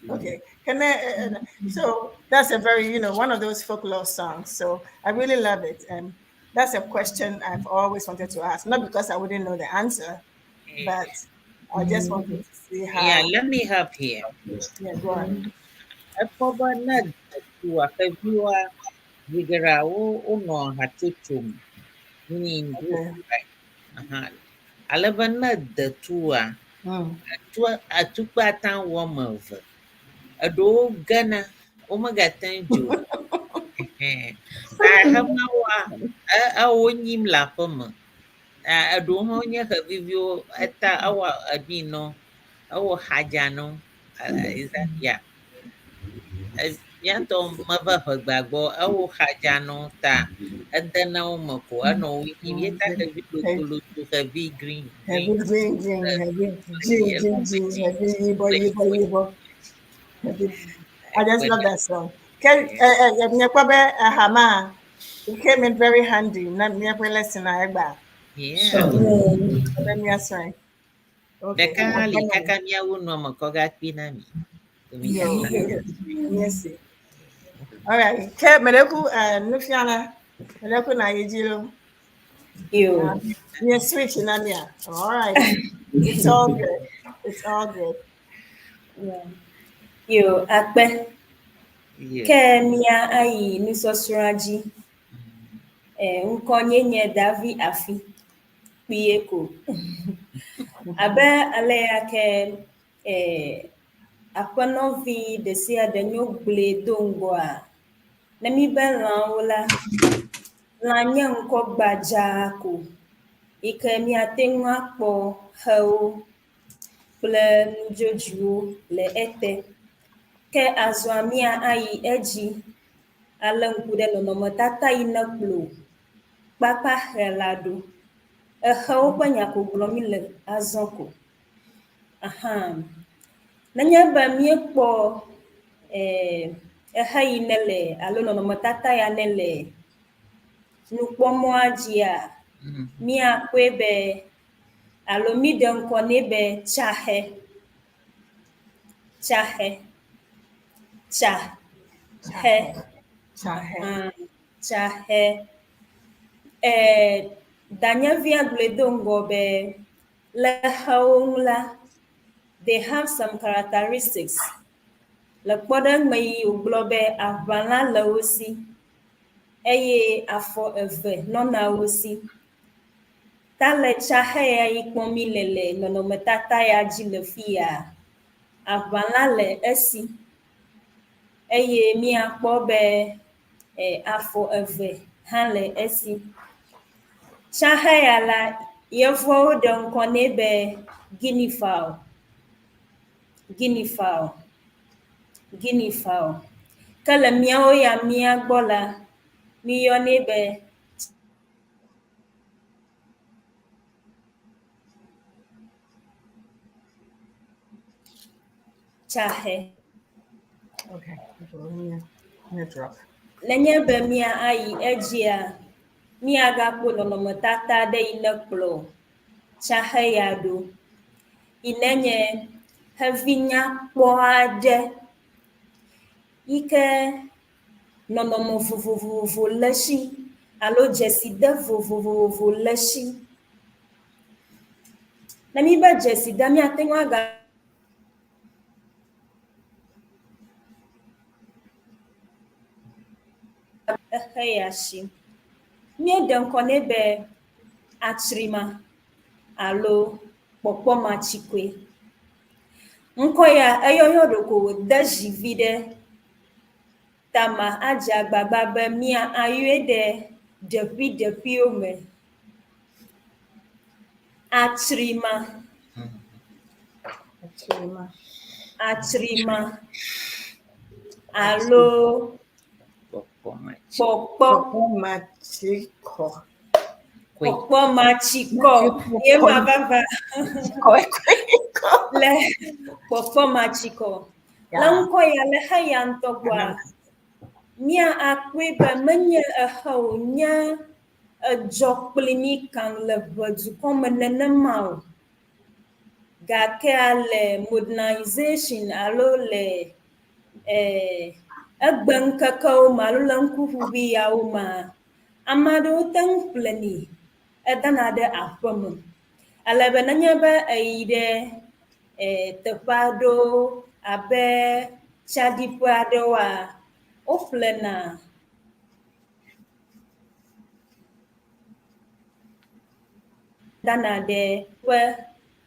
Okay. Can I, so that's a very, one of those folklore songs. So I really love it. And that's a question I've always wanted to ask. Not because I wouldn't know the answer, but I just wanted to see how. Yeah, let me help here. Yeah, go on. Ekpɔ be ne tua xeviwoa, zi geɖea wo wonɔ hatsotso me. Meaning group, right? Aha. Ale be ne de tua, atua atukpa ate ŋu wɔ ame eve. Eɖewo gena, womegate ŋu dzo o. Ɛhɛn. Ta xemawoa, e ewo nyim le aƒe me. Eɖewo hã nye xeviviwo eta ewɔ eɖi nɔ, ewɔ xadza nɔ. Is that yeah. Mía ŋutɔ meva ʋegbea gbɔ, ewɔ xadza nɔ ta edena wo me ko enɔ wo nyim. Ye ta xevi lotoloto, xevi green Heavy green. green, green, heavy green, green, green, heavy yibo, yibo, yibo. Heavy. I just love that song. Ke hama, it came in very handy. Na nyekwe lesson egba. Yeah. Let me ask right. Okay. Ɖeka hã li kaka míawu nua me kɔ gakpi na mi. Mi katã. Yes. All right. Ke medeku nufiala. Medeku na yejilo. Yo. Yeah, switch na mia. All right. It's all good. It's all good. Yeah. Yo, akpe. Yeah. Ke mía ayi nusɔsrɔ̃a dzi. Eh, ŋkɔnye nye Davi Afi. Kpuie ko. Abe aleya ke eh, aƒenɔvi ɖe sia ɖe nyo gblɔe do ŋgɔa, ne mi be lãwo la, lã nye ŋkɔ gbadzaa ko yi ke míate ŋu akpɔ xewo kple nudzodzoewo le ete. Ke azɔa mía ayi edzi alé ŋku ɖe nɔnɔmetata yi ne kplɔ kpakpaxe la ɖo. Exewo ƒe nya ko gblɔm mi le azɔ ko. Aha. Nenye be míekpɔ eh, exe yi ne le alo nɔnɔmetata ya ne le nukpɔmɔa dzia, míakpɔe be alo míɖe ŋkɔ nɛ be tsaxe. Tsaxe. Tsa. Xe. Tsaxe. Ah, tsaxe. Eh, danyevia gblɔe do ŋgɔ be le xewo ŋu la, they have some characteristics. Le kpɔɖeŋu yi wògblɔ be aʋalã le wo si eye afɔ eve nɔna wo si. Ta le tsaxe ya yi kpɔm mi le le nɔnɔmetata ya dzi le fi ya, aʋalã le esi eye míakpɔ be eh, afɔ eve hã le esi. Tsaxe ya la, yevuawo ɖe ŋkɔ nɛ be guinea fowl. Guinea fowl. Guinea fowl. Ke le míawo ya mía gbɔ la, míyɔnɛ be tsaxe. Okay. Let me, let me drop. Nenye be mía ayi edzia, míagakpɔ nɔnɔmetata ɖe yi ne kplɔ tsaxe ya ɖo. Yi ne nye xevi nyakpɔ aɖe yi ke nɔnɔme vovovovo le esi alo dzeside vovovovo le esi. Ne mi be dzeside míate ŋu aga exe ya si. Míeɖe ŋkɔ nɛ be atsrima alo kpɔkpɔmatsikoe. Ŋkɔ ya eyɔyɔ ɖeko wòde zi vi ɖe tama adze agbagba be mía ayɔe ɖe ɖeƒiɖeƒiwo me. Atsrima. Atsrima. Atsrima alo Kpɔkpɔmatsi. kpɔkpɔ Kpɔkpɔmatsikɔ. Koe. kpɔkpɔmatsikɔ ye ma vava Kɔ. le kpɔkpɔmatsikɔ. Le ŋkɔ ya le xe ya ŋutɔ gbɔa, mía akpɔe be menye exe o nye edzɔ kpli mí kaŋ le ʋe dukɔ me nenema o. Gakea le modernization alo le eh, egbe ŋkekewo me alo le ŋkuʋuʋui yawo mea, ame aɖewo te ŋu ƒlenɛ edana ɖe aƒe me. Ale be nenye be eyi ɖe eh, teƒe aɖewo abe tsaɖiƒe aɖewoa, woƒlena dana ɖe ƒe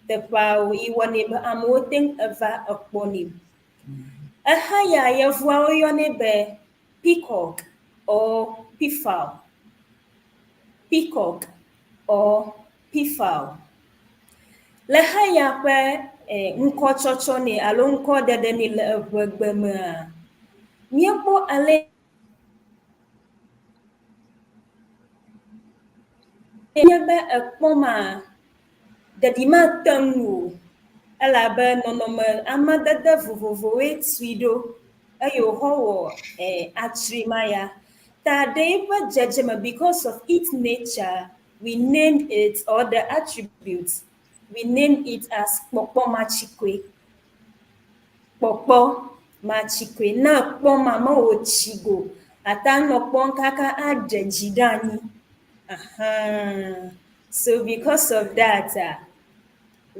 teƒeawo yi wɔnɛ be amewo te ŋu eva ekpɔnɛ. Exe ya yevuawo yɔnɛ be peacock or peafowl. Peacock or peafowl. Le xe ya ƒe eh, ŋkɔ tsɔtsɔ nɛ alo ŋkɔ ɖeɖe nɛ le eʋegbe mea, míekpɔ ale nye be ekpɔ ma, ɖeɖi mate ŋu o elabe nɔnɔme amadede vovovowoe tui ɖo eye wòxɔ wɔ eh, atsrima ya. Ta ɖe eƒe dzedzeme because of its nature, we named it or the attributes, we named it as kpɔkpɔmatsikoe. Kpɔkpɔmatsikoe. Ne ekpɔ ma me wòtsi go, ate anɔ kpɔm kaka aɖe dzi ɖe anyi. Aha. So because of that,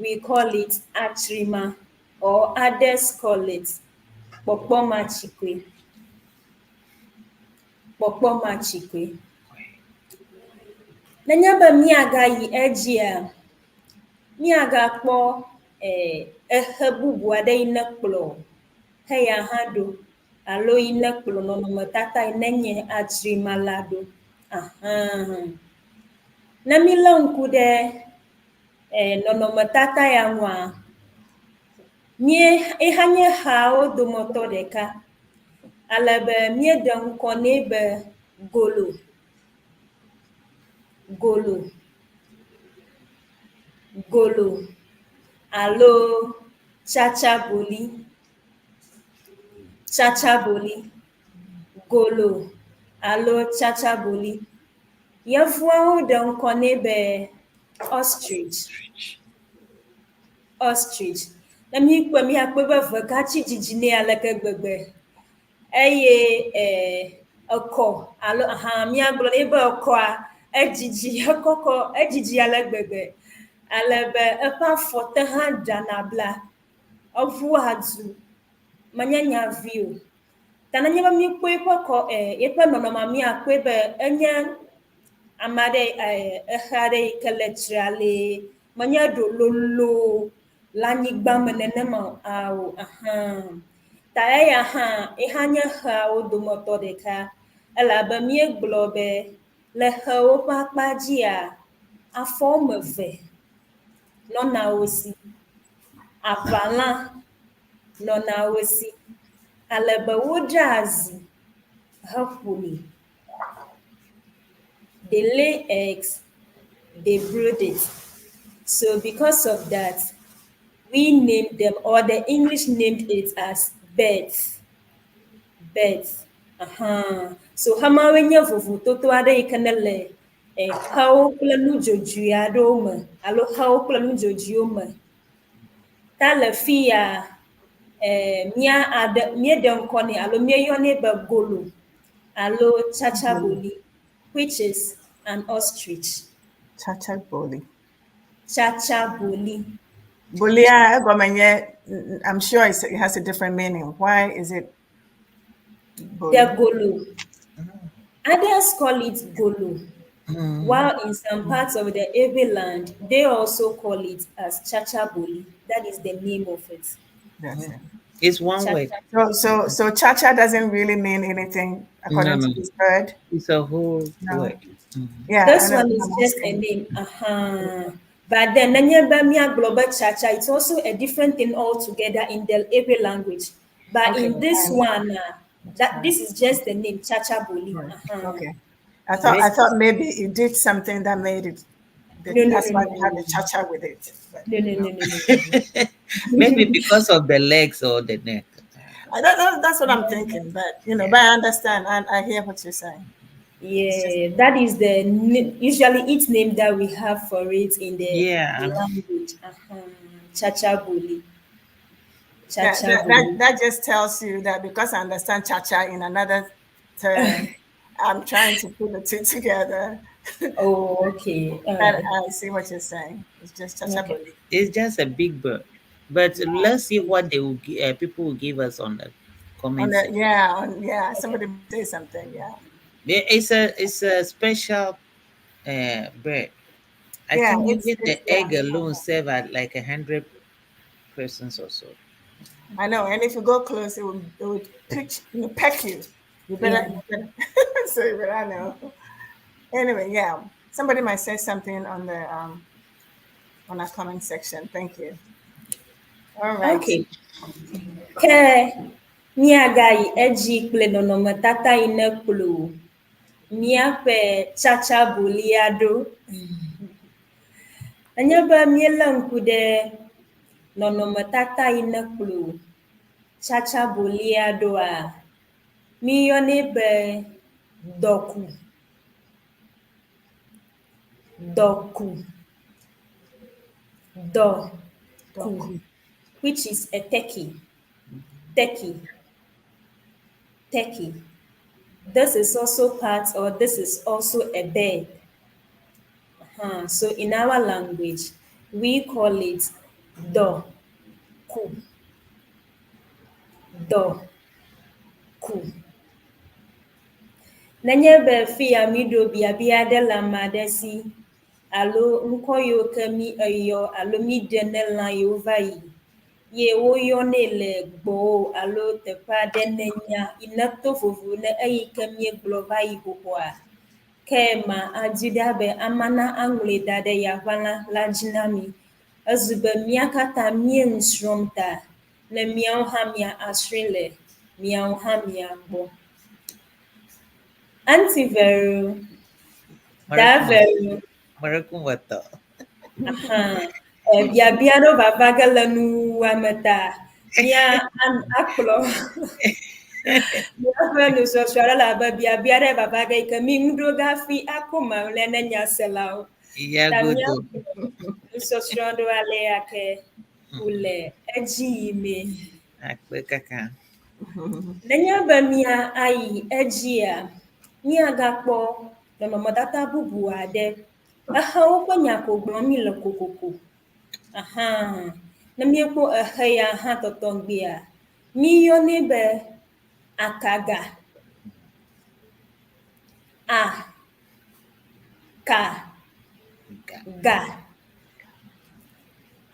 we call it atrima or others call it kpɔkpɔmatsikɔe. Kpɔkpɔmatsikɔe. Nenye be míagayi edzia, míagakpɔ eh, exe bubu aɖe yi ne kplɔ xeya hã ɖo alo yi ne kplɔ nɔnɔmetata yi ne nye atrima la ɖo. Ahã. Ne mílé ŋku ɖe eh, nɔnɔmetata ya ŋua, mie eha nye xawo dometɔ ɖeka ale be míeɖe ŋkɔ nɛ be golo. Golo. Golo alo tsatsaboli. Tsatsaboli. Golo alo tsatsaboli. Yevuawo ɖe ŋkɔ nɛ be ostrich. Ostrich. Ne míekpɔe míakpɔe be vegatsi dzidzi nɛ aleke gbegbe eye eh, ekɔ alo hã míagblɔ nɛ be ekɔa edzidzi ekɔkɔ edzidzi ale gbegbe ale be eƒe afɔ te hã ɖana bla eʋua du menye nya vi o. Ta nenye be míekpɔ eƒe kɔ eh, eƒe nɔnɔmea míakpɔe be enye ame aɖe eh, exe aɖe yi ke le tsralee menye ɖo lolo le anyigba me nenema o. Ao, ahã. Ta eya hã, eha nye xeawo dometɔ ɖeka elabe míegblɔ be le xewo ƒe akpa dzia, afɔ woame eve nɔna wo si. Aʋalã nɔna wo si ale be woɖea zi heƒonɛ. They lay eggs, they brood it. So because of that, we named them, or the English named it as birds. Birds. Uh-huh. So xemawoe nye vovototo aɖe yi ke ne le eh, xewo kple nudzodzoe aɖewo me alo xewo kple nudzodzoewo me. Ta le fi ya, eh, mía aɖe míeɖe ŋkɔ nɛ alo míeyɔnɛ be golo alo tsatsagboli, which is an ostrich. Chacha boli. Tsatsagboli. Bolia egɔme nye, I'm sure it has a different meaning. Why is it boli? The golo. Others call it golo, while in some parts of the Ewe land, they also call it as chachaboli. That is the name of it. That's it. It's one word. Chacha. So cha-cha doesn't really mean anything according No, to no. this bird. It's a whole No. word. Yeah, This I know. one is I'm just a asking. name. Uh-huh. But then nenye be míagblɔ be chacha, it's also a different thing altogether in the Ewe language. But Okay, in this one, that this is just the name chacha boli. Right. Uh-huh. Okay. I thought maybe it did something that made it. No, no, that's no, why no, they had no. the cha-cha with it. But No, no, no, no, no. Maybe because of the legs or the neck. I don't know. That's what I'm thinking. But you know, but I understand and I hear what you're saying. Yeah, that is the usually its name that we have for it in the language. Uh-huh. Chacha boli. Chacha boli. That just tells you that because I understand cha-cha in another term, I'm trying to put the two together. Oh, okay. But I see what you're saying. It's just cha-cha Okay. boli. It's just a big bird. But let's see what they will people will give us on the On comment the, section. yeah, on, yeah. Somebody say something. Yeah. Yeah, it's a special bird. I Yeah, think even the it's yeah. egg alone serve at like 100 persons or so. I know, and if you go close, it would pitch, you know, peck you. You better, you better so you better know. Anyway, yeah. Somebody might say something on the on our comment section. Thank you. All right. Okay. Ke míagayi edzi kple nɔnɔmetata yi ne kplɔ míaƒe tsatsabolia ɖo. Enye be míelé ŋku ɖe nɔnɔmetata yi ne kplɔ tsatsabolia ɖoa, míyɔnɛ be dɔku. Dɔku. Dɔku, which is a turkey. Turkey. Turkey. This is also part, or this is also a bird. So in our language, we call it Dɔ. Ku. Dɔ. Ku. Nenye be fi ya míɖo biabia aɖe le ame aɖe si alo ŋkɔ yiwo ke mí eyɔ alo míɖe ne lã yiwo va yi ye woyɔnɛ le gbɔwò alo teƒe aɖe nènya yi neto vovo ne eyi ke míegblɔ va yi xoxoa, ke ma adi ɖa be ama na aŋlɔe da ɖe yaʋala la dzi na mí. Ezu be mía katã míe nu srɔ̃m ta ne míawo hã mía asrɔ̃e le míawo hã mía gbɔ. Aunty Vero, Da Vero. Merekumvetɔ. Aha. Biabia ɖewo vava ge le nuwuwua me ta mía akplɔ míaƒe nusɔsrɔ̃ aɖe le abe biabia ɖe vava ge yi ke mí ŋu ɖo ge hafi ako mamlɛ ne nyaselawo. Ya Ta godo. míakplɔ nusɔsrɔ̃ ɖo alea ke wòle edzi yimee. Akpe kaka. Nenye be mía ayi edzia, míagakpɔ nɔnɔmetata bubu aɖe. Exewo ƒe nya ko gblɔm mí le kokoko. Aha, ne míekpɔ exe ya hã tɔtɔŋgbea, míyɔnɛ be akaga. A ka ga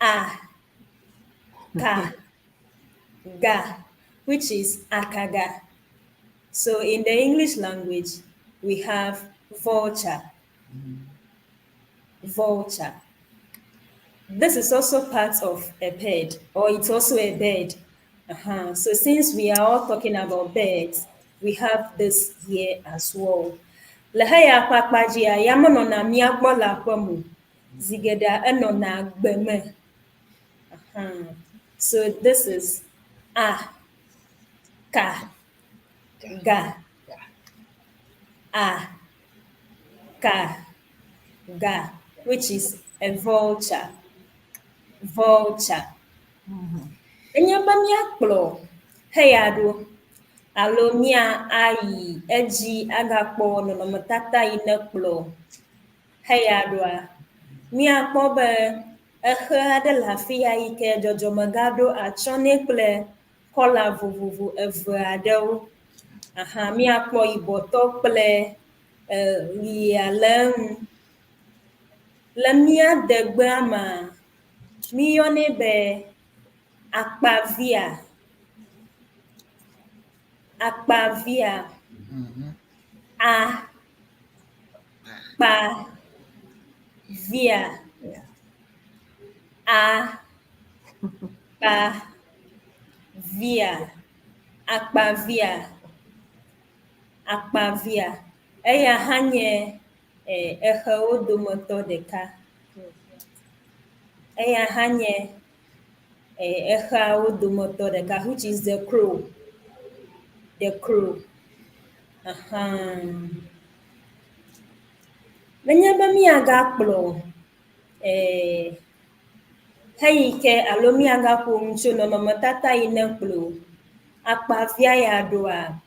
a ka ga, which is akaga. So in the English language, we have vulture. Vulture. This is also part of a bird, or it's also a bird. So since we are all talking about birds, we have this here as well. Le heya ƒe akpa dzia, ya menɔna mía gbɔ le aƒe me o. Zi geɖea enɔna gbe me. So this is a, ka, ga, a, ka, ga, which is a vulture. Vulture. Enye be míakplɔ heya ɖo alo mía ayi edzi agakpɔ nɔnɔmetata yi ne kplɔ heya ɖoa, míakpɔ be exe aɖe le afi ya yi ke dzɔdzɔme gaɖo atsyɔ̃ nɛ kple kɔla vovovo eve aɖewo. Aha, míakpɔ yibɔtɔ kple ɣia le eŋu. Le mía degbea mea, míyɔnɛ be akpavia. Akpavia. A kpa via. A kpa via. Akpavia. Akpavia. Eya hã nye exewo dometɔ ɖeka. Eya hã nye exeawo dometɔ ɖeka which is the crow. The crow. Aha. Nenye be míagakplɔ heyi ke alo míagaƒo nu tso nɔnɔmetata yi ne kplɔ akpavia ya ɖoa,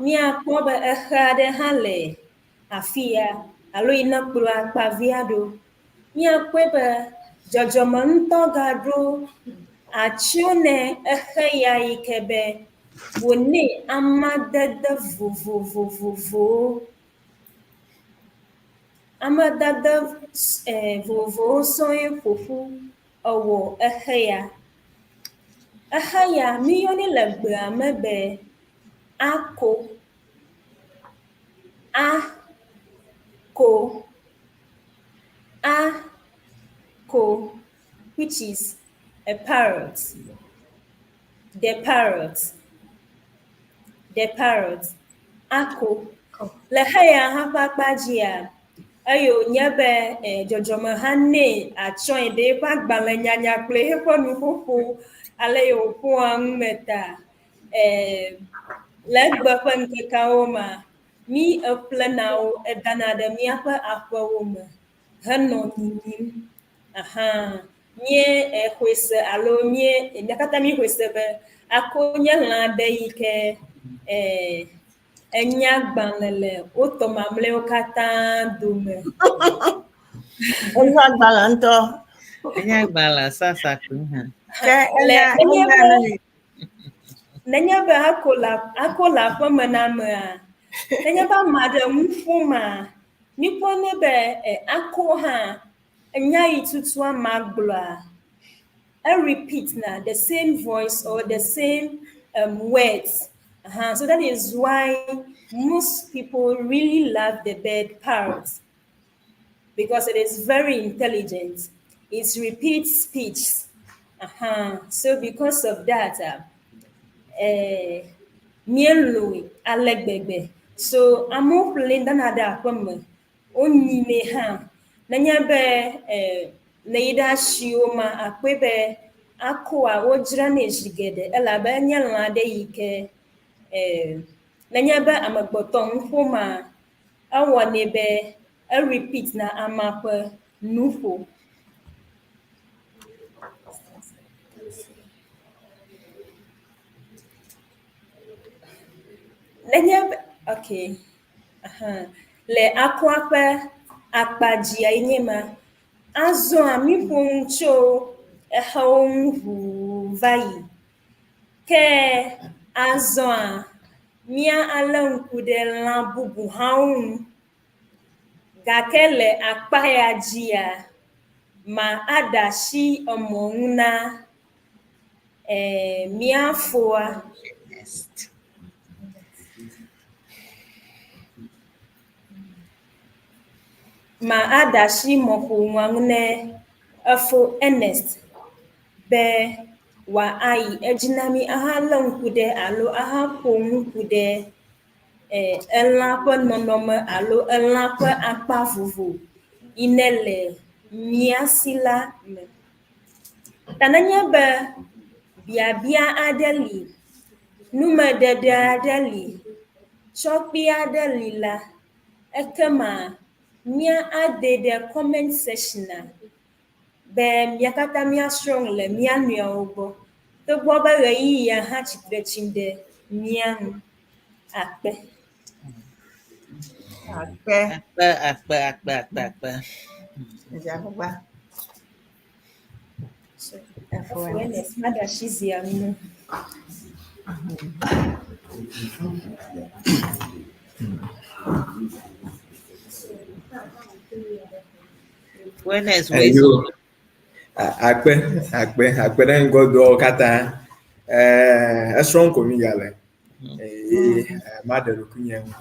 míakpɔ be exe aɖe hã le afi ya alo yi ne kplɔ akpavia ɖo. Míakpɔe be dzɔdzɔme ŋutɔ gaɖo atsyɔ̃ ne exe ya yi ke be wònɛ amadede vovovovovowo. Amadede vovovowo sɔŋ ƒoƒu ewɔ exe ya. Exe ya míyɔnɛ le gbea me be ako. A ko a ko which is a parrot. The parrot. The parrot. Ako. Le xe ya hã ƒe akpa dzia, eye wònye be dzɔdzɔme hã nɛ atsyɔ̃e ɖe eƒe agbalẽnyanya kple eƒe nuƒoƒo ale yi wòƒoa nu me ta. Le egbe ƒe ŋkekeawo mea, mí eƒlena wo edana ɖe míaƒe aƒewo me henɔ nyinyim. Aha, mí exɔe se alo mí mía katã míexɔe se be ako nye lã aɖe yi ke enya agbalẽ le wotɔ mamlɛwo katã dome. Enya agbalẽ ŋutɔ. Enye agbalẽ sasa kpui hã. Ke Le enya enye enya be nu yi. nenye be ako le ako le aƒeme na amea, nenye be ame aɖe nu ƒoma, míkpɔnɛ be eh, ako hã enya yi tutu amea gblɔa, e repeat na the same voice or the same words. So that is why most people really love the bird parrot because it is very intelligent. It repeats speech. So because of that, míelɔ̃e ale gbegbe. So amewo ƒle dana ɖe aƒeme, wonyinɛ hã. Nenye be ne yi ɖe asiwo ma, akpɔe be akoa wodzranɛ zi geɖe elabe enye lã aɖe yi ke nenye be amegbetɔ nu ƒoma, ewɔnɛ be e repeat na amea ƒe nuƒo. Nenye be okay, aha, le akoa ƒe akpa dzia ye nye ma. Azɔa míƒo nu tso exewo ŋu ʋuu va yi. Ke azɔa mía alé ŋku ɖe lã bubu hãwo ŋu. Gake le akpa ya dzia, ma aɖe asi emɔ ŋu na mía foa. Ma aɖe asi mɔƒonua ŋu ne efo Ernest be wòayi edzi na mí ahalé ŋku ɖe alo ahaƒo nu ku ɖe elã ƒe nɔnɔme alo elã ƒe akpa vovo yi ne le mía si la me. Ta nenye be biabia aɖe li, numeɖeɖe aɖe li, tsɔkpi aɖe li la, ekema mía ade ɖe comment section be mía katã míasrɔ̃ nu le mía nɔewo gbɔ. Togbɔ be ɣeyiɣia hã tsitre tsim ɖe mía ŋu. Akpe. Akpe. Akpe, akpe, akpe, akpe, akpe. Edze agbagba. Efo Ernest, maɖe asi zia ŋu. Ernest, Eyo. Akpe, akpe, akpe ɖe ŋgɔdoawo katã. Esrɔ̃m ko mi gale. Eye maɖe ɖokuinye ŋu.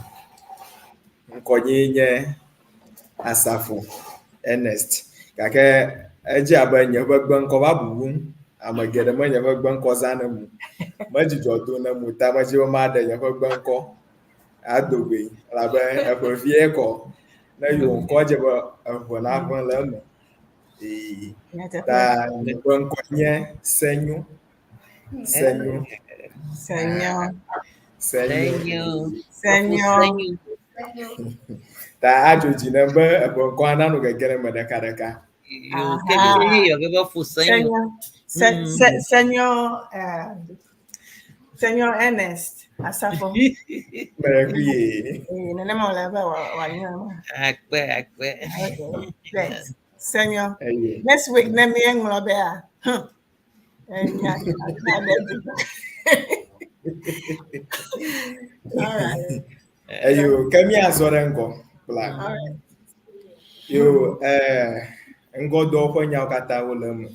Ŋkɔnyee nye Asafo Ernest. Gake edze abe nye ƒe gbeŋkɔ va bubum. Ame geɖe me nye ƒe gbeŋkɔ zã ne mu. Medzudzɔ do ne mu ta medzi be maɖe nye ƒe gbeŋkɔ ado goe elabe eƒe vie kɔ. Ne yewo ŋkɔ dze be eʋe naʋẽ le eme. Ee, ta nye ƒe ŋkɔ nye Senyo. Senyo. Senyo. Senyo. Senyo. Ta adzo dzi nam be eƒe ŋkɔa nanɔ gege ɖe eme ɖekaɖeka. Senyo. Senyo. Senyo Ernest Asafo. Mɛkuye. Nenema wòle be wòanye ema. Akpe, akpe. Okay. Thanks. Senyo. Next week ne míeŋlɔ bea. Enya aɖe dzi. All right. Eyo, ke míazɔ ɖe ŋgɔ kpla. All right. Yo, ŋgɔdoawo ƒe nyawo katã wole eme.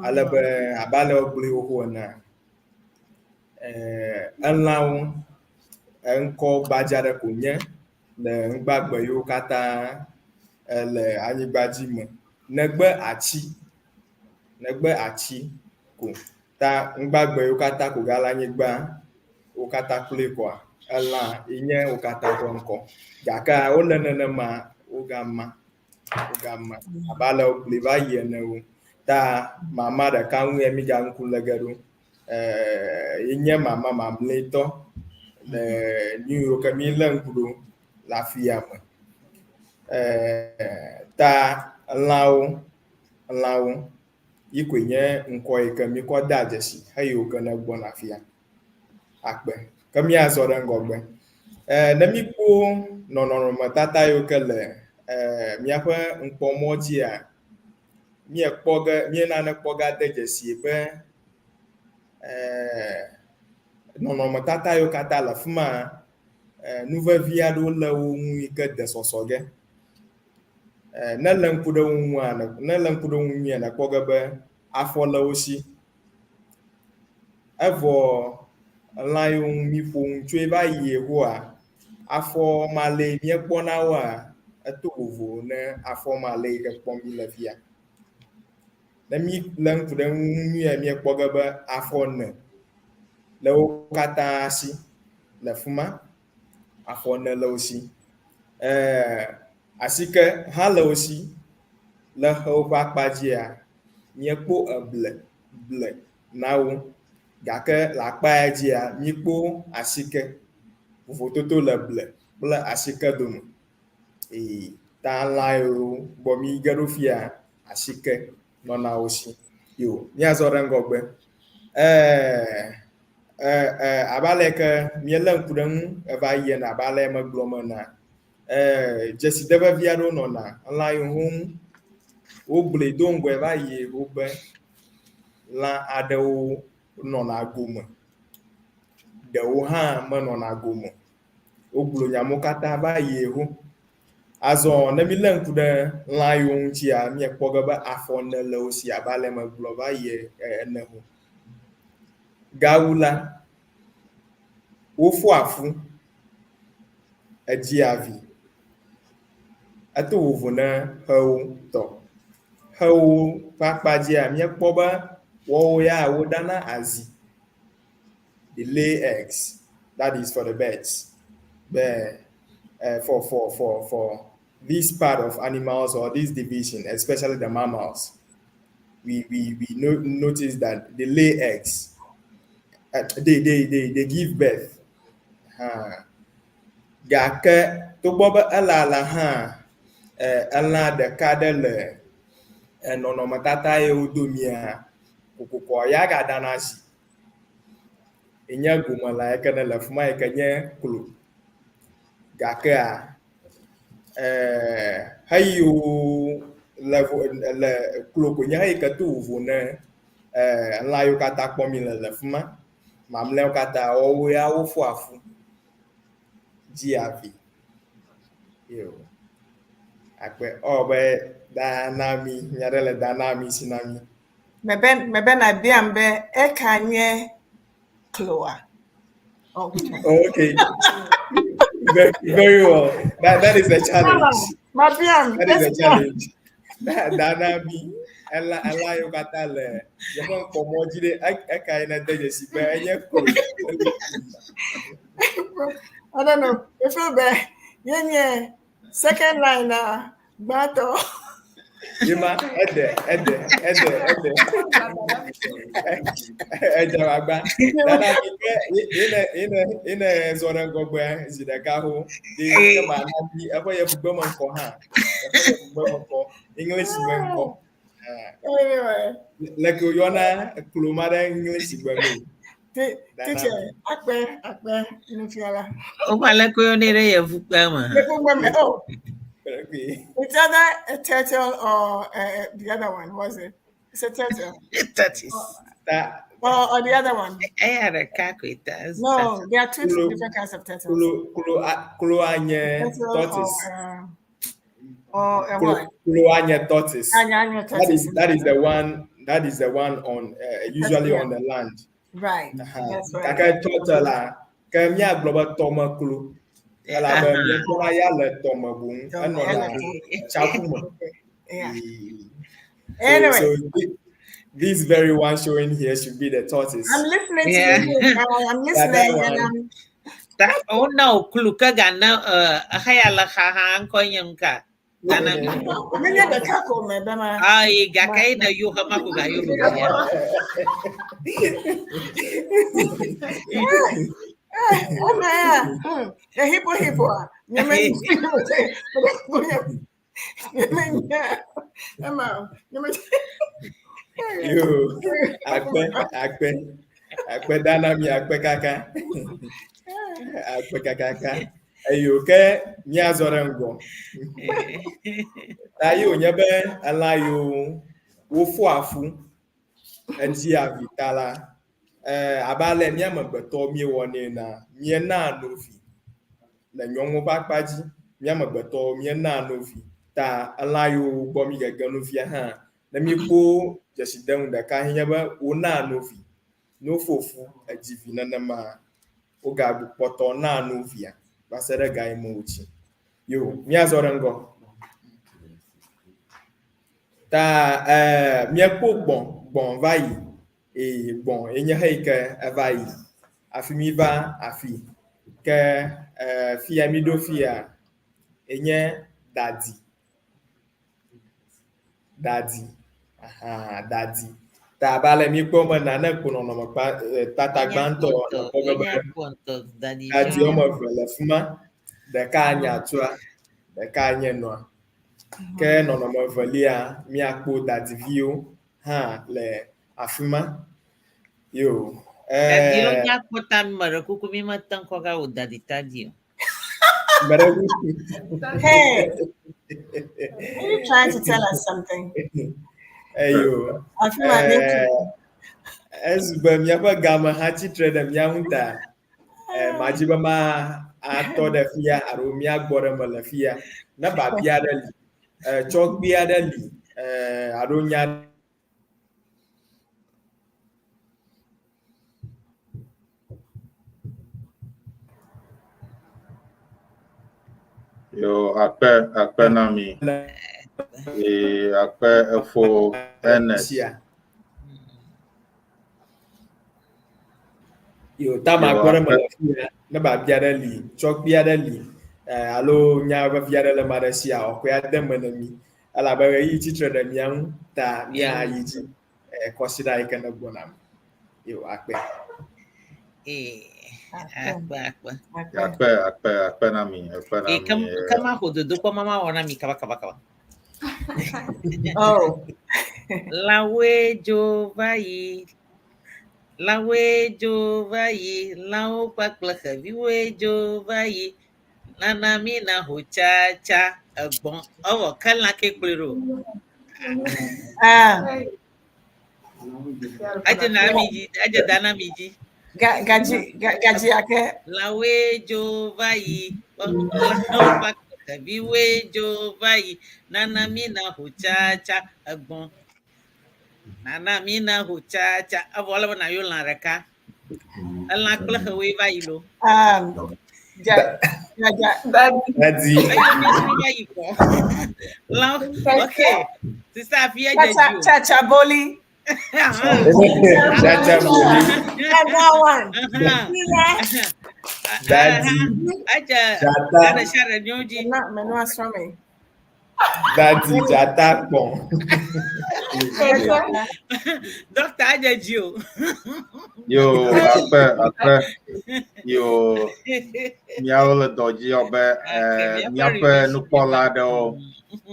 Ale be abe ale wogblɔe xoxo enea, elãwo eŋkɔ gbadza ɖe ko nye le ŋgbagbe yiwo katã le anyigba dzi me. Negbe atsi, negbe atsi ko. Ta ŋgbagbe yiwo katã ko gale anyigba wo katã kloe koa, elã ye nye wo katã ƒe ŋkɔ. Gake wole nenema wogama, wogama abe ale wogblɔe va yi ene o. Ta mama ɖeka ŋue míga ŋku lé ge ɖo. Ye nye mama mamlɛtɔ le nu yiwo ke mílé ŋku ɖo le afia me. Ta lãwo, lãwo yi koe nye ŋkɔ yi ke míkɔ dea dzesi heyiwo ke ne gbɔna afia. Akpe. Ke míazɔ ɖe ŋgɔgbe. Ne míkpɔ nɔnɔmetata yiwo ke le míaƒe ŋkpɔmɔ dzia, míekpɔ ge mí nane kpɔ ge ade dzesie be eh, nɔnɔmetata yiwo katã le afi ma, eh, nu vevi aɖewo le wo ŋu yi ke de sɔsɔ ge. Eh, ne lé ŋku ɖe wo ŋua, ne lé ŋku ɖe wo ŋu nyuie nàkpɔ ge be afɔ le wo si. Evɔ lã yiwo ŋu míƒo nu tsoe va yi Yehowa, afɔ male míekpɔna woa, eto vovo ne afɔ male yi ke kpɔm míle fia. Ne mílé ŋku ɖe eŋu nyuie míekpɔ ge be afɔ ene le wo katã si le fi ma. Afɔ ene le wo si. Ɛɛ asike hã le wo si. Le xewo ƒe akpa dzia, míekpɔ eble ble na wo gake le akpa ya dzia, míekpɔ asike. Vovototo le ble kple asike dome. Ee ta lã yiwo gbɔ míge ɖo fia, asike nɔna wo si. Yo, míazɔ ɖe ŋgɔgbe. Ɛɛ e abe ale ke míelé ŋku ɖe eŋu eva yi ene abe ale megblɔ me enea, e dzeside vevi aɖewo nɔna elã yiwo ŋu wogblɔe do ŋgɔe va yi wobe lã aɖewo nɔna gome, ɖewo hã menɔna gome. Wogblɔ nya mawo katã va yi ho. Azɔ ne mílé ŋku ɖe lã yiwo ŋutia, míekpɔ ge be afɔ ene le wo si abe ale megblɔ va yi ene ho. Gawu la, wofɔa fu, edzia vi. Eto vovo na xewo tɔ. Xewo ƒe akpa dzia, míekpɔ be woawo ya woɖana azi. They lay eggs. That is for the birds. But for this part of animals or this division, especially the mammals, we no, notice that they lay eggs. They give birth. Gake togbɔ be ele alea hã, elã ɖeka ɖe le nɔnɔmetata ye wodo mía kokokoa ya gaɖana azi. Enye gomelã yi ke ne le afi ma yi ke nye klo. Gakea xeyiwo le le klo ko nye xeyi ke to vovo ne lã yiwo katã kpɔm míle le afi ma. Mamlɛawo katã woawo ya wofɔa fu dzia vi. Yo. Akpe ewɔ be da na mi nya ɖe le da na mi si na mi. Mebe na biam be eka nye kloa. Okay. Okay. Very, very well. That is a challenge. Mabiam. That is a challenge. Dana mi ela ela yiwo katã le yeƒe ŋkpɔmɔ dzi ɖe eka yi nede dzesi be enye klo. I don't know. If you be yenye second line na gbãtɔ. Yema ede ede ede ede edze agbagba. Dana mi ke yene yene yene zɔ ɖe ŋgɔgbe zi ɖeka ho. Di ke ma na bi eƒe yevugbe me ŋkɔ hã. Eƒe yevugbe me ŋkɔ. English me ŋkɔ. Anyway. Leke woyɔna klo ma ɖe English gbe me. Teacher, akpe akpe nufiala. Woƒe aleke woyɔnɛ ɖe yevugbe me. Yevugbe me. Oh. It's either a turtle or the other one, was it? It's a turtle. Tortoise. Or the other one. Eya ɖeka koe ta. No, there are two different kinds of turtles. Klo klo klo anye tortoise. Or what? Klo anye tortoise. Anye tortoise. That is the one. That is the one on usually on the land. Right. That's right. Gake turtle la ke míagblɔ be tɔmeklo elabe míekpɔna ya le tɔme boŋ enɔna tsaƒu me. Yeah. Anyway. So this very one showing here should be the tortoise. I'm listening to you. I'm listening and I'm Ta wona wò klo ke gana exa ya le xa hã ŋkɔ nye ŋka. Dana mi. Menye ɖeka ko me be ma. Ayi gake ye ne yo xema ko ga yo ya. Oh man. A hippo hippo. Nyame nyame Emma. Nyame. Yo, akpe akpe akpe dana mi akpe kaka. Akpe kakaka. Eyo ke míazɔ ɖe ŋgɔ. Ta ye wònye be elã yiwo Wofoa fu edzia vi ta la, abe ale mía amegbetɔwo míewɔnɛ enea, míenaa no vi le nyɔnuwo ƒe akpa dzi. Mía amegbetɔwo míenaa no vi ta elã yiwo gbɔ mígege nu via hã, ne míekpɔ dzesidenu ɖeka ye nye be wonaa no vi. Ne wofo fu edzi vi nenema, wogakpɔtɔ naa no via va se ɖe ga yi me wòtsi. Yo, míazɔ ɖe ŋgɔ. Ta míekpɔ gbɔ̃, gbɔ̃ va yi eye gbɔ̃ ye nye xeyi ke eva yi hafi míva afi. Ke fia míɖo fia enye dadi. Dadi, aha, dadi. Ta abe ale míekpɔ be nane ko nɔnɔme kpa tata gbãtɔ ekpɔ be dadi woame eve le fi ma. Ɖeka nye atua, ɖeka nye nɔa. Ke nɔnɔme evelia, míakpɔ dadiviwo hã le afi ma. Yo. Dadiwo nya kpɔ ta me ɖe kuku mi mete ŋkɔ ga wò dadi tadi o. Hey, are you trying to tell us something? Hey, yo. I feel like Ezu be míaƒe game hã tsitre ɖe mía ŋu ta madzi be ma atɔ ɖe fia alo míagbɔ ɖe me le fia. Ne biabia aɖe li, tsɔkpui aɖe li alo nya Yo, akpe akpe na mi. Ee, akpe efo Ernest. Sia. Yo, ta ma gbɔ ɖe me le fia, ne biabia aɖe li, tsɔkpui aɖe li, alo nya vevi aɖe le ame aɖe sia, wòakɔe ade me ne mi. Elabe ɣeyiɣi tsitre ɖe mía ŋu ta míayi dzi kɔsiɖa yi ke ne gbɔna me. Yo, akpe. Ee, akpe, akpe. Akpe, akpe, akpe na mi, akpe na mi. Ke ma ƒo dodokpɔ ma ma wɔ na mi kaba kaba kaba. Oh. Lãwoe dzo va yi. Lãwoe dzo va yi. Lãwo kpakple xeviwoe dzo va yi. Nana mi na ho tsa tsa egbɔn. Evɔ ke lã ke kplɔe ɖo. Ah. Edze na mi dzi, edze da na mi dzi. Gadzi, gadzi ake. Lãwoe dzo va yi. Lãwo kpakple xeviwoe dzo va yi. Nana mi na ho tsa tsa egbɔn. Nana mi na ho tsa tsa. Evɔ ele be na yɔ lã ɖeka. Elã kple xewoe va yi lo. Ja, ja, ja. Dadi. Eyo mi srɔ̃ va yi kpɔ. Lã, okay. Sisa afi edze Cha dzi o. cha cha boli. Cha cha boli. That one. Dadi. Edze Dzata. ɖe sia ɖe nyo dzi. Na menu asrɔ̃ me. Dadi dzata kpɔn. Dɔkta edze dzi o. Yo, akpe, akpe. Yo, míawo le dɔ dzi abe míaƒe nukpɔla aɖewo,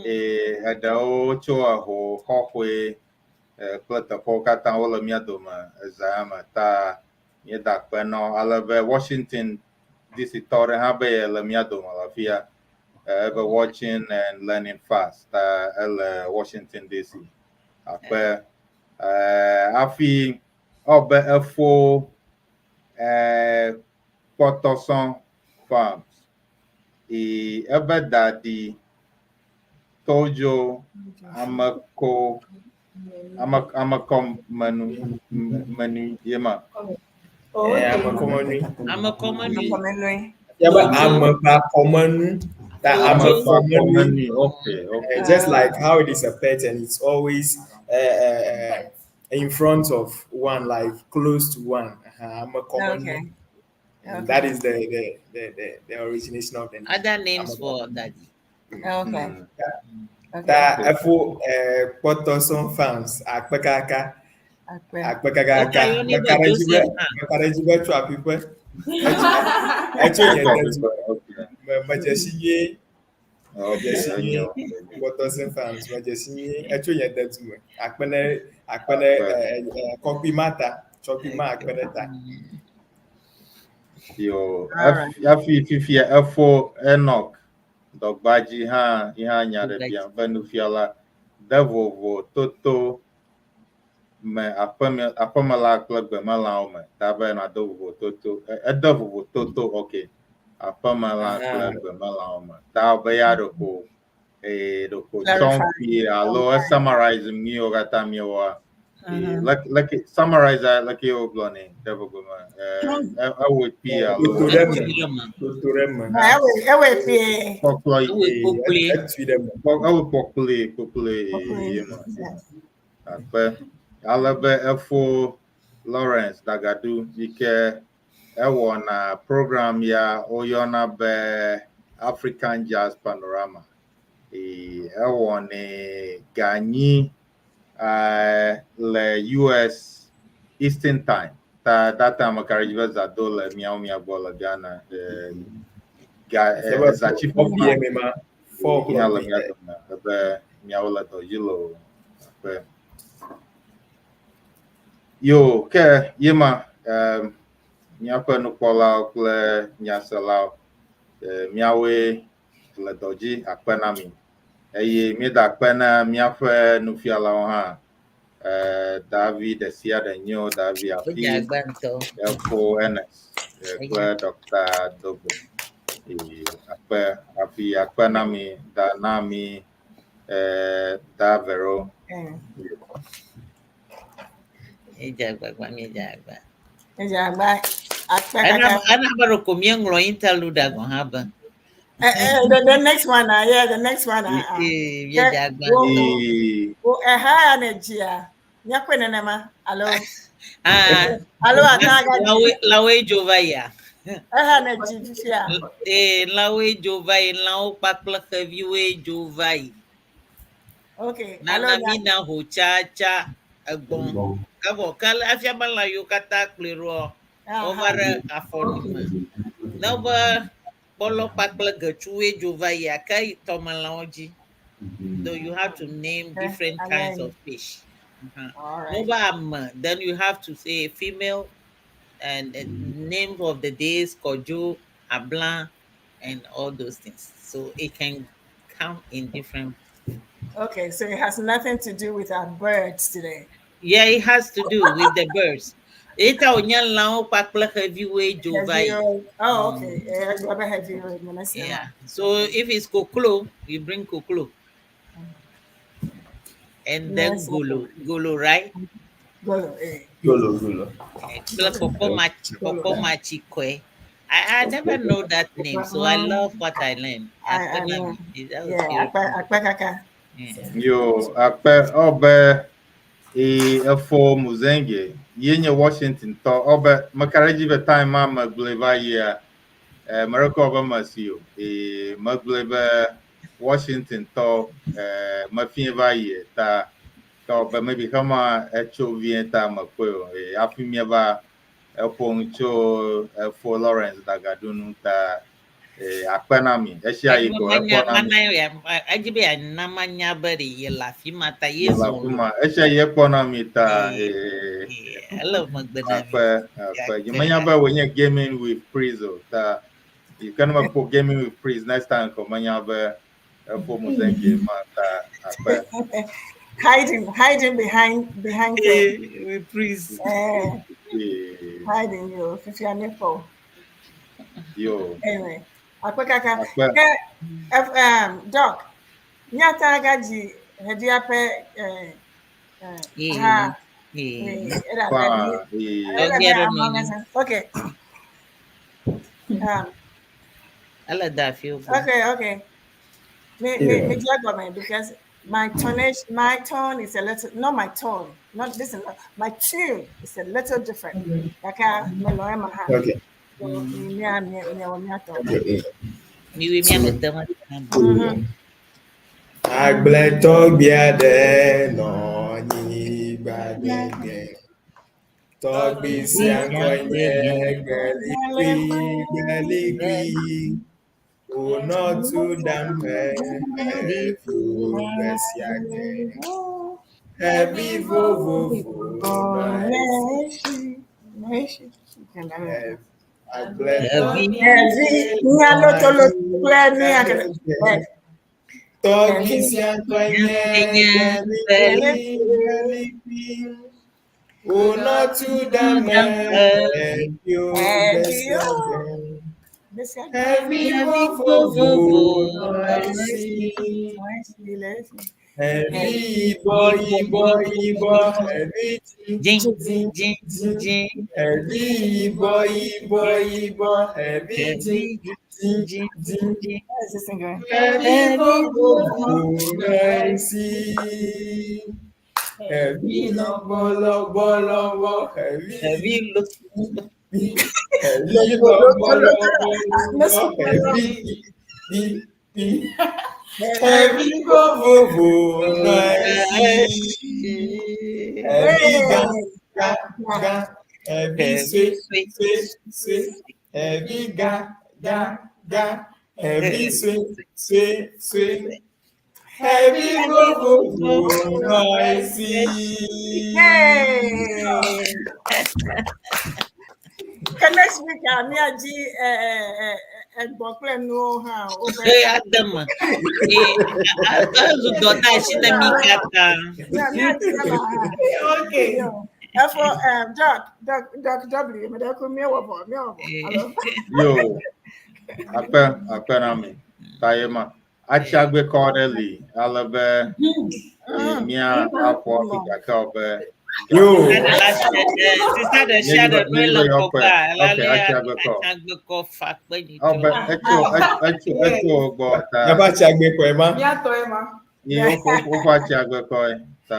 eɖewo tso eho xɔxɔe kple teƒewo katã wole mía dome eza ya me ta míeda akpe na wo ale be Washington DC tɔ ɖe hã be yele mía dome le afia. Ebe watching and learning fast ta ele Washington DC. Akpe hafi ewɔ be efo kpɔtɔsɔ farms. E ebe dadi todzo ameko ame amekɔmenu menu ye ma. Amekɔmenui. Amekɔmenui. Ya be amekɔmenu. Ta amekɔmenui. Okay, okay. Just like how it is a pet and it's always in front of one, like close to one. Amekɔmenu. Okay. And that is the origination of the name. Other names for daddy. Okay. Ta efo kpɔtɔsɔn farms akpe kaka. Akpe. Akpe kaka. Okay, you need Meka ɖe dzi be Joseph hã. meka ɖe dzi be tso aƒiƒe. Etso nye de du. Me medze si nyuie. Medze si nyuie. Kpɔtɔsɔn farms medze si nyuie. Etso nye de du me. Akpe ne akpe ne kɔkui ma ta. Tsɔkui ma akpe ɖe ta. Yo, hafi fifia efo Enoch dɔgbadzi hã yi hã nya ɖe bia be nufiala de vovo toto me aƒeme aƒemelã kple gbemelãwo me ta be nado vovototo ede vovototo ok aƒemelã kple gbemelãwo me ta be ya ɖeko eye ɖeko tsɔm kpuie alo esummarize nuyiwo katã míewɔa. Like like summarize like wogblɔ nɛ ɖe gbogbo me ewɔe kpuie alo Toto ɖe eme. Toto ɖe eme. Ewɔe kpuie. Kpɔkplɔ Ewɔe kpokploe. Etui ɖe eme. Ewɔe kpɔkploe kpokploe ye ma. Akpe ale be efo Lawrence Dagadu yi ke ewɔna program ya woyɔna be African Jazz Panorama. Ewɔnɛ ganyi le US Eastern Time. Ta that time meka ɖe edzi be zã do le miawo mia gbɔ le Ghana. Ga zã tsi 4 p.m. ma. 4 Mia le o'clock. mia dome ebe miawo le dɔ dzi le o. Akpe. Yo, ke ye ma míaƒe nukpɔlawo kple nyaselawo miawoe le dɔ dzi akpe na mi eye míeda akpe na míaƒe nufialawo hã Davi ɖe sia ɖe nyo Davi afi Wodze agba ŋutɔ. efo Ernest kple Dr. Dogbe akpe hafi akpe na mi da na mi da Vero. Edze agbagba míedze agba. Edze agba akpe Ena kaka. ena be ɖeko míeŋlɔ interlude gɔ̃ hã be. The next one, yeah, the next one. Ee, míedze agba Wo ŋutɔ. wo eha ya ne dzia. Míakpɔe nenema alo Ah, alo ata aga dzi. lãwoe lãwoe dzo va yia. Eha ne dzi fifia. Ee, lãwoe dzo va yi, lãwo kpakple xeviwoe dzo va yi. Okay. Alo Nana na mi na ho tsatsa egbɔ̃. Evɔ ke afia be lã yiwo katã kplɔe ɖoa, wova ɖe afɔ me. Ne be kpɔlɔ kpakple getsuwoe dzo va yia, ke tɔmelãwo dzi. So you have to name different kinds Amen. of fish. All right. No be ame, then you have to say female and name of the days, Kojo, Ablan, and all those things. So it can come in different. Okay, so it has nothing to do with our birds today. Yeah, it has to do with the birds. Eta onye lãwo kpakple xeviwoe dzo va yi. Heavy Oh, okay. Yeah, I heavy road. Yeah. So if it's koklo, you bring koklo. And then Yes. golo, golo, right? Golo, eh. Golo, golo. Kple kpɔkpɔ matsikɔe. I never know that name, so I love what I learned. I know. That was Yeah, beautiful. akpe akpe kaka. Yeah. Yo, akpe ɔbe e efo Muzenge ye nye Washington tɔ ɔbe meka ɖe edzi be time ma megblɔe va yia merekɔ be mesi o e megblɔe be Washington tɔ mefie va yie ta ke ɔbe maybe xema etso vie ta mekpɔe o e hafi míeva eƒo nu tso efo Lawrence Dagadu nu ta e akpe na mi esia yi ko ekpɔ na mi. Mana edzi be yeana manya be ɖe ye le afi ma ta ye Le zɔ afi ma esia yi ekpɔ na mi ta e ele megbe na mi. Akpe akpe nyemenya be wònye gaming with Priz o ta yi ke ne mekpɔ gaming with Priz next time ko menya be efo Muzenge ma ta akpe. Hiding behind them. With Priz. Eh, Eh, hiding you. Fifia nipple. Yo Anyway, akpe kaka. akpe. Ke, Doc, nyata agaji hedia pe eh eh ha eh era Pa e era Okay, I don't know. Okay. Ele da afi wo. Okay. Me me because my tonage, my tone is a little, not my tone, not listen, my tune is a little different. Like I me lo ema ha. Okay. So me me me me me to. Okay. Mi wi mia me de ma. Agbletɔgbi aɖe nɔ anyigba gbegbe. Tɔgbi sia ŋkɔe nye Gbelikui, Gbelikui. Wònɔ tu ɖam xeviwo gbe sia gbe. Xevi vovovo nɔ esi. Agbletɔgbi Nya loto loto kple nu ya ke. Tɔgbi sia ŋkɔe nye Gbelikui, Gbelikui. Wònɔ tu ɖe me, eviwo gbe sia gbe. Xevi vovovo nɔ esi. Xevi yibɔ yibɔ yibɔ, xevi dzĩ dzĩ dzĩ dzĩ. Xevi yibɔ yibɔ yibɔ, xevi dzĩ dzĩ dzĩ. Xevi vovovo nɔ esi. Xevi lɔbɔ lɔbɔ lɔbɔ, xevi Xevi lo. Xevi lɔbɔ lɔbɔ lɔbɔ, xevi pi pi. Xevi vovovo nɔ esi. Xevi gã gã gã, xevi sue sue sue, xevi gã gã gã, xevi sue sue sue. Xevi vovovo nɔ esi. Hey! Ke next week a míadzi egbɔ kple nuwo hã wobe. Ee, ade me. Ee, ezu dɔdeasi ne mí katã. Míadzi ema hã. Okay. Efo Doc, Doc, Doc W, me ɖe ku míewɔ vɔ, míewɔ vɔ. Alo? Yo, akpe, akpe na mi. Ta ye ma. Atsiagbekɔ ɖe li ale be mía aƒo afi gake wo be. Yo. Sista ɖe sia ɖe nɔe le kɔkɔa, Okay, atsiagbekɔ. atsiagbekɔ fa kpe nyi Ɔbe etso etso etso gbɔ ta. Míaƒe atsiagbekɔe ma. Míatɔe ma. Ye woƒe atsiagbekɔe ta.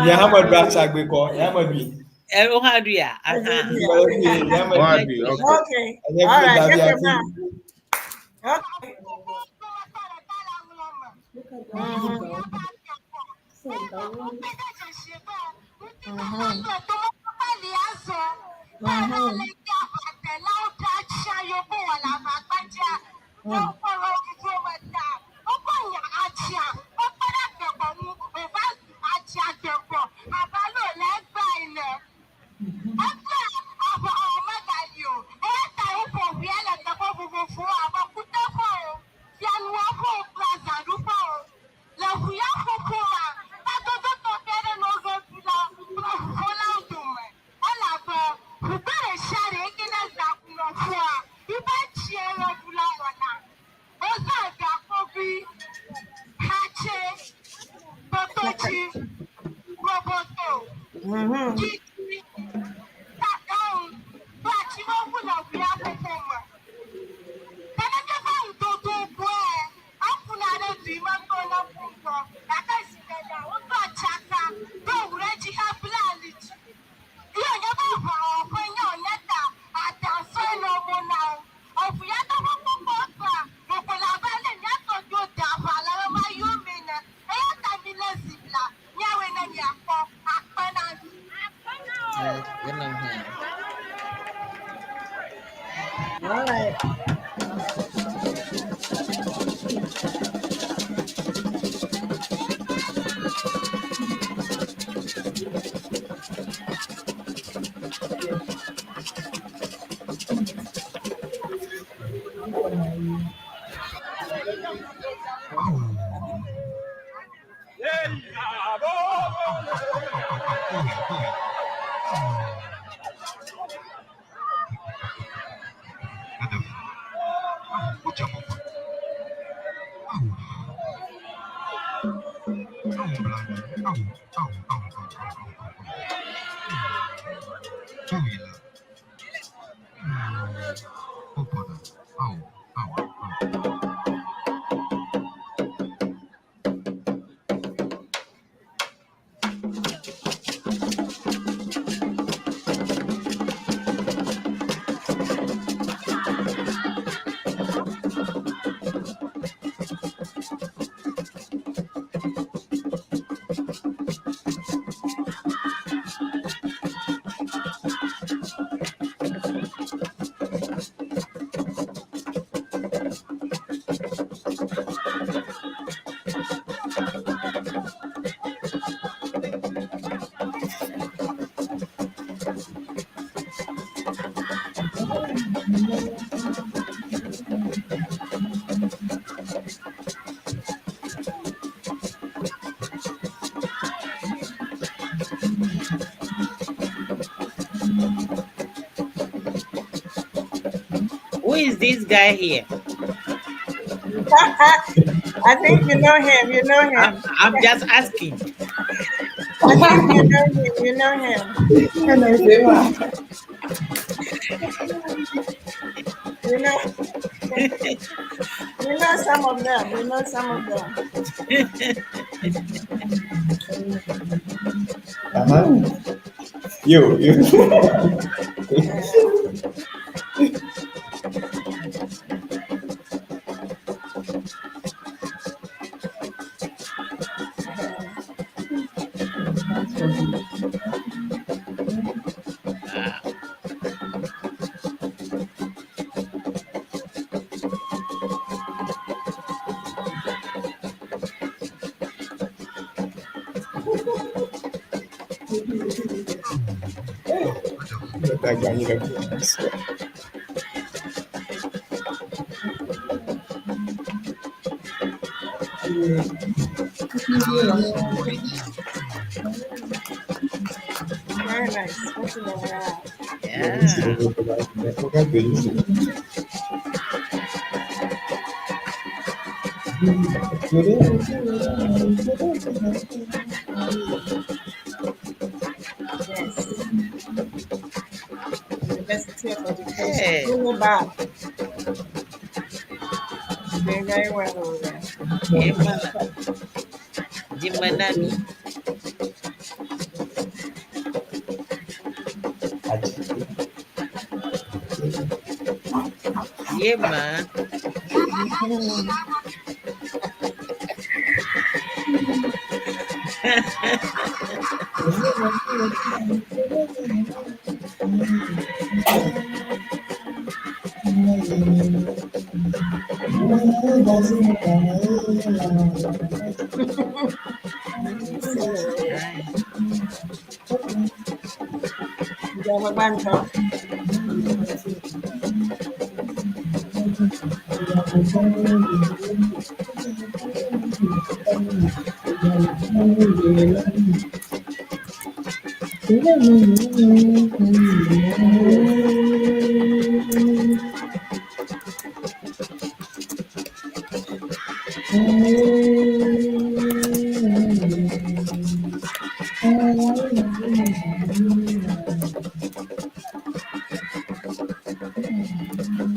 Nye hã meɖu atsiagbekɔ, nye hã meɖui. Wo hã ɖuia? Aha. Nye hã Wo hã meɖui. ɖui, okay. Okay. Enye All kple right. Davi Get afi. your man. Okay. All right. is this guy here? I think you know him. You know him. I'm just asking. I think you know him. You know him. You know. You know some of them. You know some of them. Uh-huh. You, you. Very nice. What's in the world? Yes. University of Education. Hey. Winneba. Doing very well over there. Ema. Jimanami. Yema. Ìjọba gbàǹtọ̀.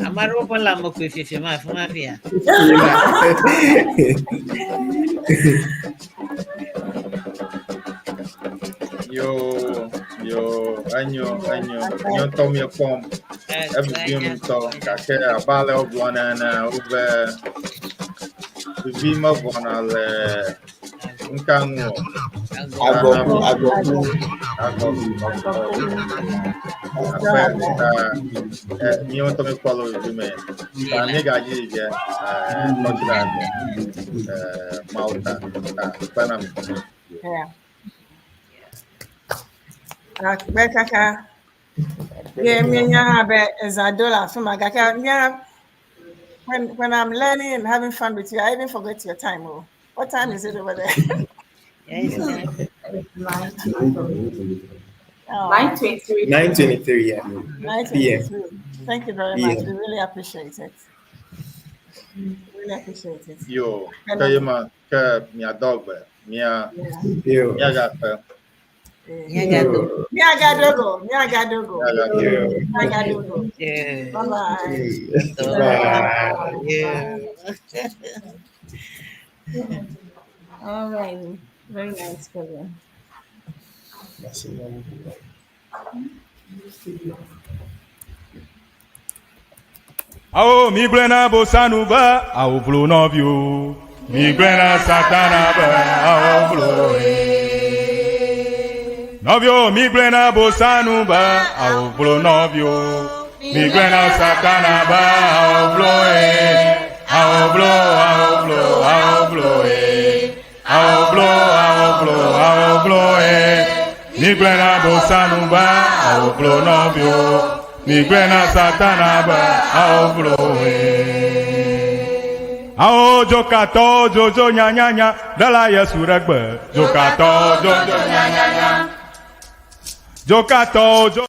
Amaro ƒe lãme koe fifi ma afi ma fia. Yo, yo, enyo, enyo, nye ŋutɔ miekpɔm. Evivim ŋutɔ gake abe ale wogblɔna ene wobe vivi mevɔna le ŋka ŋu o. Agɔku, agɔku. Agɔku, Aƒe ta míawo ŋutɔ míekpɔ le vivi me. Ta míegadzi yi ge kɔdzra Mawu ta ta kpe na mi. Yeah. Akpe kaka. Ye míenya hã be eza do le afi ma gake mía when I'm learning and having fun with you, I even forget your time. Oh, what time is it over there? Oh. 9:23. 9:23, yeah. 9:23. Thank you very much. Yeah. We really appreciate it. Really appreciate it. Yo, ke ye ma ke miadɔ gbe mia Yo. miagakpe. Miagadogo. Miagadogo. Miagadogo. Yo. Miagadogo. Yeah. Bye bye. Bye. Yeah. All right. Very nice program. Merci. Awo mi gblẽ na bosanu be awo vlo nɔviwo. Mi gblẽ na satana be awo vlo ye. Nɔviwo mi gblẽ na bosanu be awo vlo nɔviwo. Mi gblẽ na satana be awo vlo ye. Awo vlo awo vlo awo vlo ye. Awo vlo awo vlo awo vlo ye. Mi gblẽ na bosanu be awo vlo nɔviwo. Mi gblẽ na satana be awo vlo ye. Awo dzokatɔ dzodzo nyanyanya ɖela Yesu ɖe gbe. Dzokatɔ dzodzo nyanyanya. Dzokatɔ dzo.